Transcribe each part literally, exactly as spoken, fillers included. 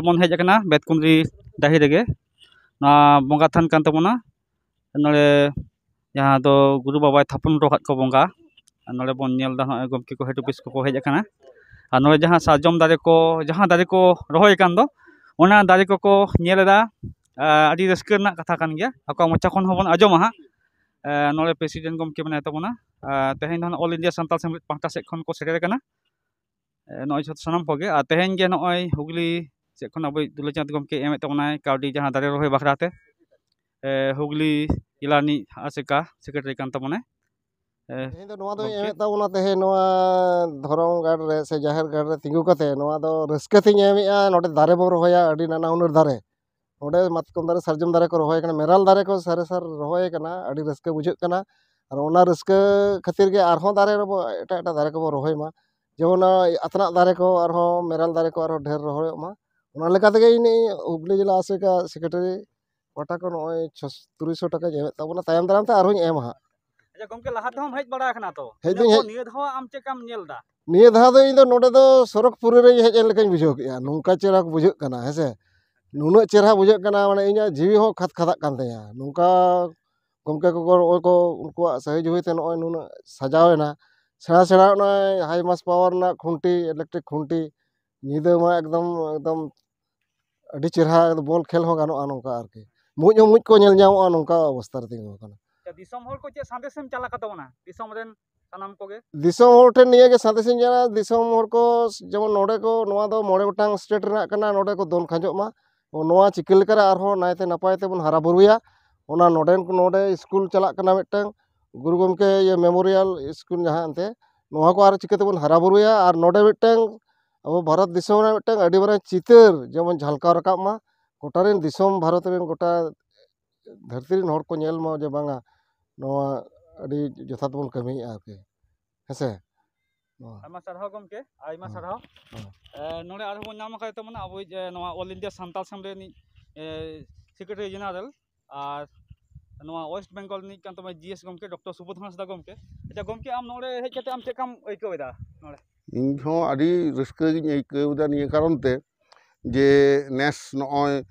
ᱵᱚᱱ ᱦᱮᱡ ᱟᱠᱟᱱᱟ ᱵᱮᱛᱠᱩᱸᱫᱽᱨᱤ ᱰᱟᱹᱦᱤ ᱨᱮᱜᱮ᱾ ᱱᱚᱣᱟ ᱵᱚᱸᱜᱟ ᱛᱷᱟᱱ ᱠᱟᱱ ᱛᱟᱵᱚᱱᱟ᱾ ᱱᱚᱰᱮ ᱡᱟᱦᱟᱸ ᱫᱚ ᱜᱩᱨᱩ ᱵᱟᱵᱟᱭ ᱛᱷᱟᱯᱚᱱ ᱦᱚᱴᱚ ᱟᱠᱟᱫ ᱠᱚ ᱵᱚᱸᱜᱟ, ᱱᱚᱰᱮ ᱵᱚᱱ ᱧᱮᱞ ᱮᱫᱟ, ᱱᱚᱜᱼᱚᱭ ᱜᱚᱢᱠᱮ ᱠᱚ ᱦᱮᱰ ᱚᱯᱷᱤᱥ ᱠᱚᱠᱚ ᱦᱮᱡ ᱟᱠᱟᱱᱟ᱾ ᱟᱨ ᱱᱚᱰᱮ ᱡᱟᱦᱟᱸ ᱥᱟᱨᱡᱚᱢ ᱫᱟᱨᱮ ᱠᱚ, ᱡᱟᱦᱟᱸ ᱫᱟᱨᱮ ᱠᱚ ᱨᱚᱦᱚᱭ ᱟᱠᱟᱱ ᱫᱚ, ᱚᱱᱟ ᱫᱟᱨᱮ ᱠᱚᱠᱚ ᱧᱮᱞ ᱮᱫᱟ᱾ ᱟᱨ ᱟᱹᱰᱤ ᱨᱟᱹᱥᱠᱟᱹ ᱨᱮᱱᱟᱜ ᱠᱟᱛᱷᱟ ᱠᱟᱱ ᱜᱮᱭᱟ, ᱟᱠᱚᱣᱟᱜ ᱢᱚᱪᱟ ᱠᱷᱚᱱ ᱦᱚᱸᱵᱚᱱ ᱟᱸᱡᱚᱢᱟ ᱦᱟᱸᱜ᱾ ᱱᱚᱰᱮ ᱯᱨᱮᱥᱤᱰᱮᱱᱴ ᱜᱚᱢᱠᱮ ᱢᱮᱱᱟᱭ ᱛᱟᱵᱚᱱᱟ᱾ ᱛᱮᱦᱮᱧ ᱫᱚ ᱱᱟᱜ ᱚᱞ ᱤᱱᱰᱤᱭᱟ ᱥᱟᱱᱛᱟᱞ ᱥᱮᱢᱞᱮᱫ ᱯᱟᱦᱴᱟ ᱥᱮᱫ ᱠᱷᱚᱱ ᱠᱚ ᱥᱮᱴᱮᱨ ᱟᱠᱟᱱᱟ᱾ ᱱᱚᱜᱼᱚᱭ ᱡᱷᱚᱛᱚ ᱥᱟᱱᱟᱢ ᱠᱚᱜᱮ᱾ ᱟᱨ ᱛᱮᱦᱮᱧ ᱜᱮ ᱱᱚᱜᱼᱚᱭ ᱦᱩᱜᱽᱞᱤ ᱥᱮᱫ ᱠᱷᱚᱱ ᱟᱵᱚᱭᱤᱡ ᱫᱩᱞᱟᱹᱪᱟᱸᱫᱽ ᱜᱚᱢᱠᱮ ᱮᱢᱮᱫ ᱛᱟᱵᱚᱱᱟᱭ ᱠᱟᱹᱣᱰᱤ ᱡᱟᱦᱟᱸ ᱫᱟᱨᱮ ᱨᱚᱦᱚᱭ ᱵᱟᱠᱷᱨᱟ ᱛᱮ᱾ ᱦᱩᱜᱽᱞᱤ ᱡᱮᱞᱟ ᱨᱤᱱᱤᱡ ᱟᱥᱮᱠᱟ ᱥᱮᱠᱨᱮᱴᱟᱨᱤ ᱠᱟᱱ ᱛᱟᱵᱚᱱᱟᱭ᱾ ᱛᱮᱦᱮᱧ ᱫᱚ ᱱᱚᱣᱟ ᱫᱚᱭ ᱜᱚᱢᱠᱮ᱾ ᱮᱢᱮᱫ ᱛᱟᱵᱚᱱᱟ ᱛᱮᱦᱮᱧ ᱱᱚᱣᱟ ᱫᱷᱚᱨᱚᱢ ᱜᱟᱲ ᱨᱮ ᱥᱮ ᱡᱟᱦᱮᱨ ᱜᱟᱲ ᱨᱮ ᱛᱤᱸᱜᱩ ᱠᱟᱛᱮ ᱱᱚᱣᱟ ᱫᱚ ᱨᱟᱹᱥᱠᱟᱹ ᱛᱤᱧ ᱮᱢᱮᱫᱼᱟ᱾ ᱱᱚᱰᱮ ᱫᱟᱨᱮ ᱵᱚᱱ ᱨᱚᱦᱚᱭᱟ, ᱟᱹᱰᱤ ᱱᱟᱱᱟ ᱦᱩᱱᱟᱹᱨ ᱫᱟᱨᱮ᱾ ᱱᱚᱰᱮ ᱢᱟᱛᱠᱚᱢ ᱫᱟᱨᱮ, ᱥᱟᱨᱡᱚᱢ ᱫᱟᱨᱮ ᱠᱚ ᱨᱚᱦᱚᱭ ᱠᱟᱱᱟ, ᱢᱮᱨᱟᱞ ᱫᱟᱨᱮ ᱠᱚ ᱥᱟᱨᱮ ᱥᱟᱨ ᱨᱚᱦᱚᱭ ᱠᱟᱱᱟ, ᱟᱹᱰᱤ ᱨᱟᱹᱥᱠᱟᱹ ᱵᱩᱡᱷᱟᱹᱜ ᱠᱟᱱᱟ᱾ ᱟᱨ ᱚᱱᱟ ᱨᱟᱹᱥᱠᱟᱹ ᱠᱷᱟᱹᱛᱤᱨ ᱜᱮ ᱟᱨᱦᱚᱸ ᱫᱟᱨᱮ ᱨᱮᱵᱚ, ᱮᱴᱟᱜ ᱮᱴᱟᱜ ᱫᱟᱨᱮ ᱠᱚᱵᱚ ᱨᱚᱦᱚᱭ ᱢᱟ, ᱡᱮᱢᱚᱱ ᱱᱚᱜᱼᱚᱭ ᱟᱛᱱᱟᱜ ᱫᱟᱨᱮ ᱠᱚ ᱟᱨᱦᱚᱸ ᱢᱮᱨᱟᱞ ᱫᱟᱨᱮ ᱠᱚ ᱟᱨᱦᱚᱸ ᱰᱷᱮᱨ ᱨᱚᱦᱚᱭᱚᱜ ᱢᱟ᱾ ᱚᱱᱟ ᱞᱮᱠᱟ ᱛᱮᱜᱮ ᱤᱧ ᱦᱩᱜᱽᱞᱤ ᱡᱮᱞᱟ ᱟᱥᱮᱠᱟ ᱥᱮᱠᱨᱮᱴᱟᱨᱤ ᱯᱟᱦᱴᱟ ᱠᱷᱚᱱ ᱱᱚᱜᱼᱚᱭ ᱪᱷᱚ ᱛᱩᱨᱩᱭ ᱥᱚ ᱴᱟᱠᱟᱧ ᱮᱢᱮᱫ ᱛᱟᱵᱚᱱᱟ, ᱛᱟᱭᱚᱢ ᱫᱟᱨᱟᱢ ᱛᱮ ᱟᱨᱦᱚᱸᱧ ᱮᱢᱟ ᱦᱟᱸᱜ᱾ ᱟᱪᱪᱷᱟ ᱜᱚᱢᱠᱮ, ᱞᱟᱦᱟ ᱛᱮᱦᱚᱸᱢ ᱦᱮᱡ ᱵᱟᱲᱟ ᱟᱠᱟᱱᱟ ᱛᱚ? ᱦᱮᱡ ᱤᱱᱟᱹ ᱫᱩᱧ ᱯᱚᱨ ᱦᱮᱡ ᱱᱤᱭᱟᱹ ᱫᱷᱟᱣ ᱟᱢ ᱪᱮᱫ ᱞᱮᱠᱟᱢ ᱧᱮᱞ ᱮᱫᱟ? ᱱᱤᱭᱟᱹ ᱫᱷᱟᱣ ᱫᱚ ᱤᱧ ᱫᱚ ᱱᱚᱰᱮ ᱫᱚ ᱥᱚᱨᱚᱜᱽᱯᱩᱨᱤ ᱨᱮᱧ ᱦᱮᱡ ᱮᱱ ᱞᱮᱠᱟᱧ ᱵᱩᱡᱷᱟᱹᱣ ᱠᱮᱫᱼᱟ᱾ ᱱᱚᱝᱠᱟ ᱪᱮᱦᱨᱟ ᱵᱩᱡᱷᱟᱹᱜ ᱠᱟᱱᱟ, ᱦᱮᱸ ᱥᱮ᱾ ᱱᱩᱱᱟᱹᱜ ᱪᱮᱦᱨᱟ ᱵᱩᱡᱷᱟᱹᱜ ᱠᱟᱱᱟ, ᱢᱟᱱᱮ ᱤᱧᱟᱹᱜ ᱡᱤᱣᱤ ᱦᱚᱸ ᱠᱷᱟᱫᱽ ᱠᱷᱟᱫᱟᱜ ᱠᱟᱱ ᱛᱤᱧᱟᱹ᱾ ᱱᱚᱝᱠᱟ ᱜᱚᱢᱠᱮ ᱠᱚᱠᱚ ᱱᱚᱜᱼᱚᱭ ᱠᱚ ᱩᱱᱠᱩᱣᱟᱜ ᱥᱟᱹᱦᱤ ᱡᱩᱦᱤ ᱛᱮ ᱱᱚᱜᱼᱚᱭ ᱱᱩᱱᱟᱹᱜ ᱥᱟᱡᱟᱣ ᱮᱱᱟ᱾ ᱥᱮᱬᱟ ᱥᱮᱬᱟ ᱱᱚᱜᱼᱚᱭ ᱦᱟᱭ ᱢᱟᱥ ᱯᱟᱣᱟᱨ ᱨᱮᱱᱟᱜ ᱠᱷᱩᱱᱴᱤ, ᱤᱞᱮᱠᱴᱨᱤᱠ ᱠᱷᱩᱱᱴᱤ, ᱧᱤᱫᱟᱹ ᱢᱟ ᱮᱠᱫᱚᱢ, ᱮᱠᱫᱚᱢ ᱟᱹᱰᱤ ᱪᱮᱦᱨᱟ ᱵᱚᱞ ᱠᱷᱮᱞ ᱦᱚᱸ ᱜᱟᱱᱚᱜᱼᱟ ᱱᱚᱝᱠᱟ ᱟᱨᱠᱤ᱾ ᱢᱩᱡ ᱦᱚᱸ ᱢᱩᱡ ᱠᱚ ᱧᱮᱞ ᱧᱟᱢᱚᱜᱼᱟ ᱱᱚᱝᱠᱟ ᱚᱵᱚᱥᱛᱟ ᱨᱮ ᱛᱤᱸᱜᱩ ᱟᱠᱟᱱᱟ᱾ ᱟᱪᱪᱷᱟ, ᱫᱤᱥᱚᱢ ᱦᱚᱲ ᱠᱚ ᱪᱮᱫ ᱥᱟᱸᱫᱮᱥ ᱮᱢ ᱪᱟᱞ ᱟᱠᱟ ᱛᱟᱵᱚᱱᱟ ᱫᱤᱥᱚᱢ ᱨᱮᱱ ᱥᱟᱱᱟᱢ ᱠᱚᱜᱮ? ᱫᱤᱥᱚᱢ ᱦᱚᱲ ᱴᱷᱮᱱ ᱱᱤᱭᱟᱹ ᱜᱮ ᱥᱟᱸᱫᱮᱥ ᱤᱧ ᱪᱟᱞᱟ, ᱫᱤᱥᱚᱢ ᱦᱚᱲ ᱠᱚ ᱡᱮᱢᱚᱱ ᱱᱚᱰᱮ ᱠᱚ, ᱱᱚᱣᱟ ᱫᱚ ᱢᱚᱬᱮ ᱜᱚᱴᱟᱝ ᱥᱴᱮᱴ ᱨᱮᱱᱟᱜ ᱠᱟᱱᱟ, ᱱᱚᱰᱮ ᱠᱚ ᱫᱚᱱ ᱠᱷᱟᱸᱡᱚᱜ ᱢᱟ, ᱱᱚᱣᱟ ᱪᱤᱠᱟᱹ ᱞᱮᱠᱟᱨᱮ ᱟᱨᱦᱚᱸ ᱱᱟᱭᱛᱮ ᱱᱟᱯᱟᱭ ᱛᱮᱵᱚᱱ ᱦᱟᱨᱟ ᱵᱩᱨᱩᱭᱟ, ᱚᱱᱟ ᱱᱚᱰᱮᱱ ᱠᱚ, ᱱᱚᱰᱮ ᱥᱠᱩᱞ ᱪᱟᱞᱟᱜ ᱠᱟᱱᱟ ᱢᱤᱫᱴᱟᱝ ᱜᱩᱨᱩ ᱜᱚᱢᱠᱮ ᱤᱭᱟᱹ ᱢᱮᱢᱳᱨᱤᱭᱟᱞ ᱥᱠᱩᱞ ᱡᱟᱦᱟᱸ ᱮᱱᱛᱮ, ᱱᱚᱣᱟ ᱠᱚ ᱟᱨ ᱪᱤᱠᱟᱹ ᱛᱮᱵᱚᱱ ᱦᱟᱨᱟ ᱵᱩᱨᱩᱭᱟ ᱟᱨ ᱱᱚᱰᱮ ᱢᱤᱫᱴᱟᱝ ᱟᱵᱚ ᱵᱷᱟᱨᱚᱛ ᱫᱤᱥᱚᱢ ᱨᱮ ᱢᱤᱫᱴᱟᱝ ᱟᱹᱰᱤ ᱢᱟᱨᱟᱝ ᱪᱤᱛᱟᱹᱨ ᱡᱮᱢᱚᱱ ᱡᱷᱟᱞᱠᱟᱣ ᱨᱟᱠᱟᱵ ᱢᱟ, ᱜᱚᱴᱟ ᱨᱮᱱ ᱫᱤᱥᱚᱢ ᱵᱷᱟᱨᱚᱛ ᱨᱮᱱ ᱜᱚᱴᱟ ᱫᱷᱟᱹᱨᱛᱤ ᱨᱮᱱ ᱦᱚᱲ ᱠᱚ ᱧᱮᱞ ᱢᱟ ᱡᱮ ᱵᱟᱝᱟ ᱱᱚᱣᱟ ᱟᱹᱰᱤ ᱡᱚᱛᱷᱟᱛ ᱵᱚᱱ ᱠᱟᱹᱢᱤᱭᱮᱫᱼᱟ ᱟᱨᱠᱤ, ᱦᱮᱸ ᱥᱮ? ᱱᱚᱣᱟ᱾ ᱟᱭᱢᱟ ᱥᱟᱨᱦᱟᱣ ᱜᱚᱢᱠᱮ, ᱟᱭᱢᱟ ᱦᱮᱸ᱾ ᱥᱟᱨᱦᱟᱣ᱾ ᱦᱮᱸ᱾ ᱮ, ᱱᱚᱰᱮ ᱟᱨᱦᱚᱸ ᱵᱚᱱ ᱧᱟᱢ ᱟᱠᱟᱫ ᱛᱟᱵᱚᱱᱟ ᱟᱵᱚᱭᱤᱡ, ᱮ, ᱱᱚᱣᱟ ᱚᱞ ᱤᱱᱰᱤᱭᱟ ᱥᱟᱱᱛᱟᱲ ᱥᱮᱢᱞᱮᱫ ᱨᱤᱱᱤᱡ, ᱮ, ᱥᱮᱠᱨᱮᱴᱟᱨᱤ ᱡᱮᱱᱟᱨᱮᱞ ᱟᱨ ᱱᱚᱣᱟ ᱳᱭᱮᱥᱴ ᱵᱮᱝᱜᱚᱞ ᱨᱤᱱᱤᱡ ᱠᱟᱱ ᱛᱟᱵᱚᱱᱟ ᱡᱤ ᱮᱥ ᱜᱚᱢᱠᱮ ᱰᱚᱠᱴᱚᱨ ᱥᱩᱵᱳᱫᱷ ᱦᱟᱸᱥᱫᱟ ᱜᱚᱢᱠᱮ᱾ ᱟᱪᱪᱷᱟ ᱜᱚᱢᱠᱮ, ᱟᱢ ᱱᱚᱰᱮ ᱦᱮᱡ ᱠᱟᱛᱮ ᱟᱢ ᱪᱮᱫ ᱞᱮᱠᱟᱢ ᱟᱹᱭᱠᱟᱹᱣ ᱮᱫᱟ ᱱᱚᱰᱮ? ᱤᱧ ᱦᱚᱸ ᱟᱹᱰᱤ ᱨᱟᱹᱥᱠᱟᱹ ᱜᱤᱧ ᱟᱹᱭᱠᱟᱹᱣ ᱮᱫᱟ ᱱᱤᱭᱟᱹ ᱠᱟᱨᱚᱱ ᱛᱮ, ᱡᱮ ᱱᱮᱥ ᱱᱚᱜᱼᱚᱭ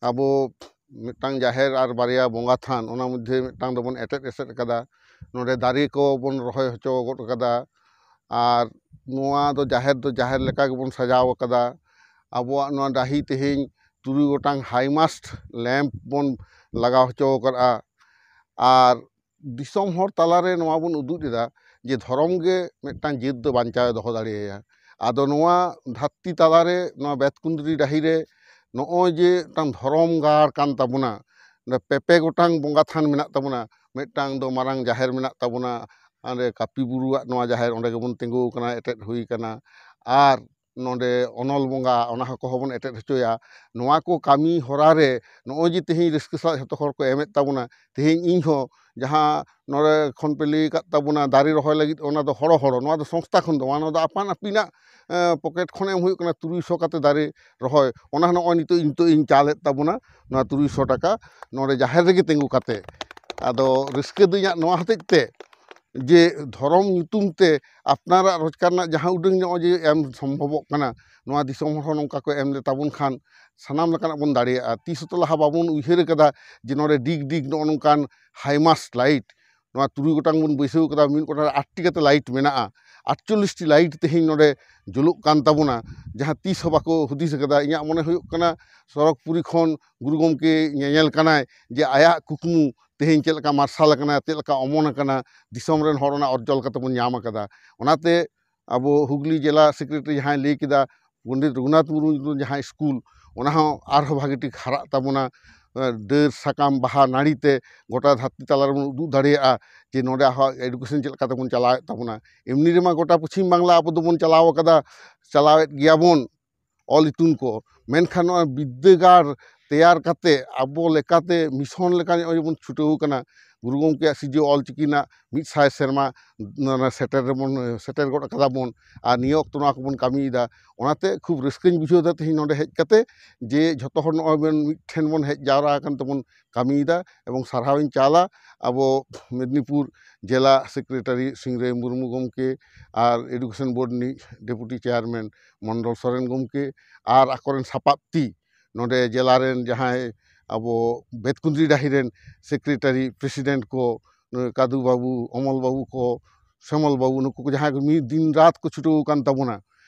ᱟᱵᱚ ᱢᱤᱫᱴᱟᱝ ᱡᱟᱦᱮᱨ ᱟᱨ ᱵᱟᱨᱭᱟ ᱵᱚᱸᱜᱟ ᱛᱷᱟᱱ, ᱚᱱᱟ ᱢᱚᱫᱽᱫᱷᱮ ᱢᱤᱫᱴᱟᱝ ᱫᱚᱵᱚᱱ ᱮᱴᱮᱫ ᱮᱥᱮᱫ ᱟᱠᱟᱫᱟ᱾ ᱱᱚᱰᱮ ᱫᱟᱨᱮ ᱠᱚᱵᱚᱱ ᱨᱚᱦᱚᱭ ᱦᱚᱪᱚ ᱜᱚᱫ ᱟᱠᱟᱫᱟ᱾ ᱟᱨ ᱱᱚᱣᱟ ᱫᱚ ᱡᱟᱦᱮᱨ ᱫᱚ ᱡᱟᱦᱮᱨ ᱞᱮᱠᱟ ᱜᱮᱵᱚᱱ ᱥᱟᱡᱟᱣ ᱟᱠᱟᱫᱟ᱾ ᱟᱵᱚᱣᱟᱜ ᱱᱚᱣᱟ ᱰᱟᱹᱦᱤ ᱛᱮᱦᱮᱧ ᱛᱩᱨᱩᱭ ᱜᱚᱴᱟᱝ high mast lamp ᱵᱚᱱ ᱞᱟᱜᱟᱣ ᱦᱚᱪᱚ ᱟᱠᱟᱫᱼᱟ᱾ ᱟᱨ ᱫᱤᱥᱚᱢ ᱦᱚᱲ ᱛᱟᱞᱟᱨᱮ ᱱᱚᱣᱟ ᱵᱚᱱ ᱩᱫᱩᱜ ᱮᱫᱟ ᱡᱮ ᱫᱷᱚᱨᱚᱢ ᱜᱮ ᱢᱤᱫᱴᱟᱝ ᱡᱟᱹᱛ ᱫᱚ ᱵᱟᱧᱪᱟᱣ ᱮ ᱫᱚᱦᱚ ᱫᱟᱲᱮᱭᱟᱭᱟ᱾ ᱟᱫᱚ ᱱᱚᱣᱟ ᱫᱷᱟᱹᱨᱛᱤ ᱛᱟᱞᱟᱨᱮ, ᱱᱚᱣᱟ ᱵᱮᱛᱠᱩᱸᱫᱽᱨᱤ ᱰᱟᱹᱦᱤ ᱨᱮ ᱱᱚᱜᱼᱚᱭ ᱡᱮ ᱢᱤᱫᱴᱟᱝ ᱫᱷᱚᱨᱚᱢ ᱜᱟᱲ ᱠᱟᱱ ᱛᱟᱵᱚᱱᱟ, ᱚᱸᱰᱮ ᱯᱮ ᱯᱮ ᱜᱚᱴᱟᱝ ᱵᱚᱸᱜᱟ ᱛᱷᱟᱱ ᱢᱮᱱᱟᱜ ᱛᱟᱵᱚᱱᱟ᱾ ᱢᱤᱫᱴᱟᱝ ᱫᱚ ᱢᱟᱨᱟᱝ ᱡᱟᱦᱮᱨ ᱢᱮᱱᱟᱜ ᱛᱟᱵᱚᱱᱟ, ᱚᱸᱰᱮ ᱠᱟᱹᱯᱤ ᱵᱩᱨᱩᱣᱟᱜ ᱱᱚᱣᱟ ᱡᱟᱦᱮᱨ, ᱚᱸᱰᱮ ᱜᱮᱵᱚᱱ ᱛᱤᱸᱜᱩ ᱟᱠᱟᱱᱟ, ᱮᱴᱮᱫ ᱦᱩᱭ ᱟᱠᱟᱱᱟ᱾ ᱟᱨ ᱱᱚᱰᱮ ᱚᱱᱚᱞ ᱵᱚᱸᱜᱟ, ᱚᱱᱟ ᱦᱚᱸ ᱠᱚᱦᱚᱸ ᱵᱚᱱ ᱮᱴᱮᱫ ᱦᱚᱪᱚᱭᱟ᱾ ᱱᱚᱣᱟ ᱠᱚ ᱠᱟᱹᱢᱤ ᱦᱚᱨᱟ ᱨᱮ ᱱᱚᱜᱼᱚᱭ ᱡᱮ ᱛᱮᱦᱮᱧ ᱨᱟᱹᱥᱠᱟᱹ ᱥᱟᱞᱟᱜ ᱡᱷᱚᱛᱚ ᱦᱚᱲ ᱠᱚ ᱮᱢᱮᱫ ᱛᱟᱵᱚᱱᱟ, ᱛᱮᱦᱮᱧ ᱤᱧ ᱦᱚᱸ ᱡᱟᱦᱟᱸ ᱱᱚᱰᱮ ᱠᱷᱚᱱ ᱯᱮ ᱞᱟᱹᱭ ᱟᱠᱟᱫ ᱛᱟᱵᱚᱱᱟ ᱫᱟᱨᱮ ᱨᱚᱦᱚᱭ ᱞᱟᱹᱜᱤᱫ, ᱚᱱᱟ ᱫᱚ ᱦᱚᱲᱚ ᱦᱚᱲᱚ, ᱱᱚᱣᱟ ᱫᱚ ᱥᱚᱝᱥᱛᱷᱟ ᱠᱷᱚᱱ ᱫᱚ ᱵᱟᱝ, ᱱᱚᱣᱟ ᱫᱚ ᱟᱯᱟᱱ ᱟᱹᱯᱤᱱᱟᱜ ᱯᱚᱠᱮᱴ ᱠᱷᱚᱱ ᱮᱢ ᱦᱩᱭᱩᱜ ᱠᱟᱱᱟ᱾ ᱛᱩᱨᱩᱭ ᱥᱚ ᱠᱟᱛᱮ ᱫᱟᱨᱮ ᱨᱚᱦᱚᱭ, ᱚᱱᱟ ᱱᱚᱜᱼᱚᱭ ᱱᱤᱛᱚᱜ, ᱱᱤᱛᱚᱜ ᱤᱧ ᱪᱟᱞᱮᱫ ᱛᱟᱵᱚᱱᱟ ᱱᱚᱣᱟ ᱛᱩᱨᱩᱭ ᱥᱚ ᱴᱟᱠᱟ ᱱᱚᱰᱮ ᱡᱟᱦᱮᱨ ᱨᱮᱜᱮ ᱛᱤᱸᱜᱩ ᱠᱟᱛᱮ᱾ ᱟᱫᱚ ᱨᱟᱹᱥᱠᱟᱹ ᱫᱚ ᱤᱧᱟᱹᱜ ᱱᱚᱣᱟ ᱦᱚᱛᱮᱡ ᱛᱮ ᱡᱮ ᱫᱷᱚᱨᱚᱢ ᱧᱩᱛᱩᱢ ᱛᱮ ᱟᱯᱱᱟᱨᱟᱜ ᱨᱳᱡᱽᱜᱟᱨ ᱨᱮᱱᱟᱜ ᱡᱟᱦᱟᱸ ᱩᱰᱟᱹᱝ ᱧᱚᱜ ᱡᱮ ᱮᱢ ᱥᱚᱢᱵᱷᱚᱵᱚᱜ ᱠᱟᱱᱟ, ᱱᱚᱣᱟ ᱫᱤᱥᱚᱢ ᱦᱚᱲ ᱦᱚᱸ ᱱᱚᱝᱠᱟ ᱠᱚ ᱮᱢ ᱞᱮ ᱛᱟᱵᱚᱱ ᱠᱷᱟᱱ ᱥᱟᱱᱟᱢ ᱞᱮᱠᱟᱱᱟᱜ ᱵᱚᱱ ᱫᱟᱲᱮᱭᱟᱜᱼᱟ᱾ ᱛᱤᱥ ᱦᱚᱸᱛᱚ ᱞᱟᱦᱟ ᱵᱟᱵᱚᱱ ᱩᱭᱦᱟᱹᱨ ᱟᱠᱟᱫᱟ ᱡᱮ ᱱᱚᱰᱮ ᱰᱤᱜᱽ ᱰᱤᱜᱽ ᱱᱚᱜᱼᱚ ᱱᱚᱝᱠᱟᱱ high mast light, ᱱᱚᱣᱟ ᱛᱩᱨᱩᱭ ᱜᱚᱴᱟᱝ ᱵᱚᱱ ᱵᱟᱹᱭᱥᱟᱹᱣ ᱠᱟᱫᱟ, ᱢᱤᱫ ᱜᱚᱴᱟᱝ ᱨᱮ ᱟᱴ ᱴᱤ ᱠᱟᱛᱮ light ᱢᱮᱱᱟᱜᱼᱟ, ᱟᱴᱪᱚᱞᱞᱤᱥ ᱴᱤ light ᱛᱮᱦᱮᱧ ᱱᱚᱰᱮ ᱡᱩᱞᱩᱜ ᱠᱟᱱ ᱛᱟᱵᱚᱱᱟ, ᱡᱟᱦᱟᱸ ᱛᱤᱥ ᱦᱚᱸ ᱵᱟᱠᱚ ᱦᱩᱫᱤᱥ ᱟᱠᱟᱫᱟ᱾ ᱤᱧᱟᱹᱜ ᱢᱚᱱᱮ ᱦᱩᱭᱩᱜ ᱠᱟᱱᱟ ᱥᱚᱨᱚᱜᱽᱯᱩᱨᱤ ᱠᱷᱚᱱ ᱜᱩᱨᱩ ᱜᱚᱢᱠᱮ ᱧᱮᱧᱮᱞ ᱠᱟᱱᱟᱭ ᱡᱮ ᱟᱭᱟᱜ ᱠᱩᱠᱢᱩ ᱛᱮᱦᱮᱧ ᱪᱮᱫ ᱞᱮᱠᱟ ᱢᱟᱨᱥᱟᱞ ᱟᱠᱟᱱᱟ, ᱪᱮᱫ ᱞᱮᱠᱟ ᱚᱢᱚᱱ ᱟᱠᱟᱱᱟ, ᱫᱤᱥᱚᱢ ᱨᱮᱱ ᱦᱚᱲ ᱚᱱᱟ ᱚᱨᱡᱚ ᱞᱮᱠᱟᱛᱮ ᱵᱚᱱ ᱧᱟᱢ ᱟᱠᱟᱫᱟ᱾ ᱚᱱᱟᱛᱮ ᱟᱵᱚ ᱦᱩᱜᱽᱞᱤ ᱡᱮᱞᱟ ᱥᱮᱠᱨᱮᱴᱟᱨᱤ ᱡᱟᱦᱟᱸᱭ ᱞᱟᱹᱭ ᱠᱮᱫᱟ, ᱯᱚᱱᱰᱤᱛ ᱨᱚᱜᱷᱩᱱᱟᱛᱷ ᱢᱩᱨᱢᱩ ᱧᱩᱛᱩᱢ ᱡᱟᱦᱟᱸ ᱥᱠᱩᱞ, ᱚᱱᱟ ᱦᱚᱸ ᱟᱨᱦᱚᱸ ᱵᱷᱟᱜᱮ ᱴᱷᱤᱠ ᱦᱟᱨᱟᱜ ᱛᱟᱵᱚᱱᱟ, ᱰᱟᱹᱨ ᱥᱟᱠᱟᱢ ᱵᱟᱦᱟ ᱱᱟᱹᱲᱤ ᱛᱮ ᱜᱚᱴᱟ ᱫᱷᱟᱹᱨᱛᱤ ᱛᱟᱞᱟ ᱨᱮᱵᱚᱱ ᱩᱫᱩᱜ ᱫᱟᱲᱮᱭᱟᱜᱼᱟ ᱡᱮ ᱱᱚᱰᱮ ᱟᱨᱦᱚᱸ education ᱪᱮᱫ ᱞᱮᱠᱟ ᱛᱮᱵᱚᱱ ᱪᱟᱞᱟᱣᱮᱫ ᱛᱟᱵᱚᱱᱟ᱾ ᱮᱢᱱᱤ ᱨᱮᱢᱟ ᱜᱚᱴᱟ ᱯᱚᱪᱷᱤᱢ ᱵᱟᱝᱞᱟ ᱟᱵᱚ ᱫᱚᱵᱚᱱ ᱪᱟᱞᱟᱣ ᱟᱠᱟᱫᱟ, ᱪᱟᱞᱟᱣᱮᱫ ᱜᱮᱭᱟᱵᱚᱱ ᱚᱞ ᱤᱛᱩᱱ ᱠᱚ, ᱢᱮᱱᱠᱷᱟᱱ ᱱᱚᱣᱟ ᱵᱤᱫᱽᱫᱟᱹᱜᱟᱲ ᱛᱮᱭᱟᱨ ᱠᱟᱛᱮ ᱟᱵᱚ ᱞᱮᱠᱟᱛᱮ ᱢᱤᱥᱚᱱ ᱞᱮᱠᱟ ᱱᱚᱜᱼᱚᱭ ᱵᱚᱱ ᱪᱷᱩᱴᱟᱹᱣ ᱠᱟᱱᱟ᱾ ᱜᱩᱨᱩ ᱜᱚᱢᱠᱮᱭᱟᱜ ᱥᱤᱨᱡᱟᱹᱣ ᱚᱞ ᱪᱤᱠᱤ ᱨᱮᱱᱟᱜ ᱢᱤᱫ ᱥᱟᱭ ᱥᱮᱨᱢᱟ ᱱᱚᱣᱟ ᱥᱮᱴᱮᱨ ᱨᱮᱵᱚᱱ, ᱥᱮᱴᱮᱨ ᱜᱚᱫ ᱠᱟᱫᱟ ᱵᱚᱱ᱾ ᱟᱨ ᱱᱤᱭᱟᱹ ᱚᱠᱛᱚ ᱱᱚᱣᱟ ᱠᱚᱵᱚᱱ ᱠᱟᱹᱢᱤᱭᱮᱫᱟ᱾ ᱚᱱᱟᱛᱮ ᱠᱷᱩᱵ ᱨᱟᱹᱥᱠᱟᱹᱧ ᱵᱩᱡᱷᱟᱹᱣ ᱮᱫᱟ ᱛᱮᱦᱮᱧ ᱱᱚᱰᱮ ᱦᱮᱡ ᱠᱟᱛᱮ, ᱡᱮ ᱡᱷᱚᱛᱚ ᱦᱚᱲ ᱱᱚᱜᱼᱚᱭ ᱵᱚᱱ ᱢᱤᱫ ᱴᱷᱮᱱ ᱵᱚᱱ ᱦᱮᱡ ᱡᱟᱣᱨᱟ ᱟᱠᱟᱱ ᱛᱮᱵᱚᱱ ᱠᱟᱹᱢᱤᱭᱮᱫᱟ᱾ ᱮᱵᱚᱝ ᱥᱟᱨᱦᱟᱣᱤᱧ ᱪᱟᱞᱟ ᱟᱵᱚ ᱢᱮᱫᱽᱱᱤᱯᱩᱨ ᱡᱮᱞᱟ ᱥᱮᱠᱨᱮᱴᱟᱨᱤ ᱥᱤᱝᱨᱟᱹᱭ ᱢᱩᱨᱢᱩ ᱜᱚᱢᱠᱮ ᱟᱨ ᱮᱰᱩᱠᱮᱥᱚᱱ ᱵᱳᱨᱰ ᱨᱤᱱᱤᱡ ᱰᱮᱯᱩᱴᱤ ᱪᱮᱭᱟᱨᱢᱮᱱ ᱢᱚᱱᱰᱚᱞ ᱥᱚᱨᱮᱱ ᱜᱚᱢᱠᱮ ᱟᱨ ᱟᱠᱚᱨᱮᱱ ᱥᱟᱯᱟᱵ ᱛᱤ ᱱᱚᱰᱮ ᱡᱮᱞᱟ ᱨᱮᱱ ᱡᱟᱦᱟᱸᱭ ᱟᱵᱚ ᱵᱮᱛᱠᱩᱸᱫᱽᱨᱤ ᱰᱟᱹᱦᱤ ᱨᱮᱱ ᱥᱮᱠᱨᱮᱴᱟᱨᱤ, ᱯᱨᱮᱥᱤᱰᱮᱱᱴ ᱠᱚ, ᱱᱩᱭ ᱠᱟᱫᱩ ᱵᱟᱹᱵᱩ, ᱚᱢᱚᱞ ᱵᱟᱹᱵᱩ ᱠᱚ, ᱥᱮᱢᱚᱞ ᱵᱟᱹᱵᱩ, ᱱᱩᱠᱩ ᱠᱚ ᱡᱟᱦᱟᱸᱭ ᱠᱚ ᱢᱤᱫ ᱫᱤᱱ ᱨᱟᱛ ᱠᱚ ᱪᱷᱩᱴᱟᱹᱣ ᱟᱠᱟᱱ ᱛᱟᱵᱚᱱᱟ,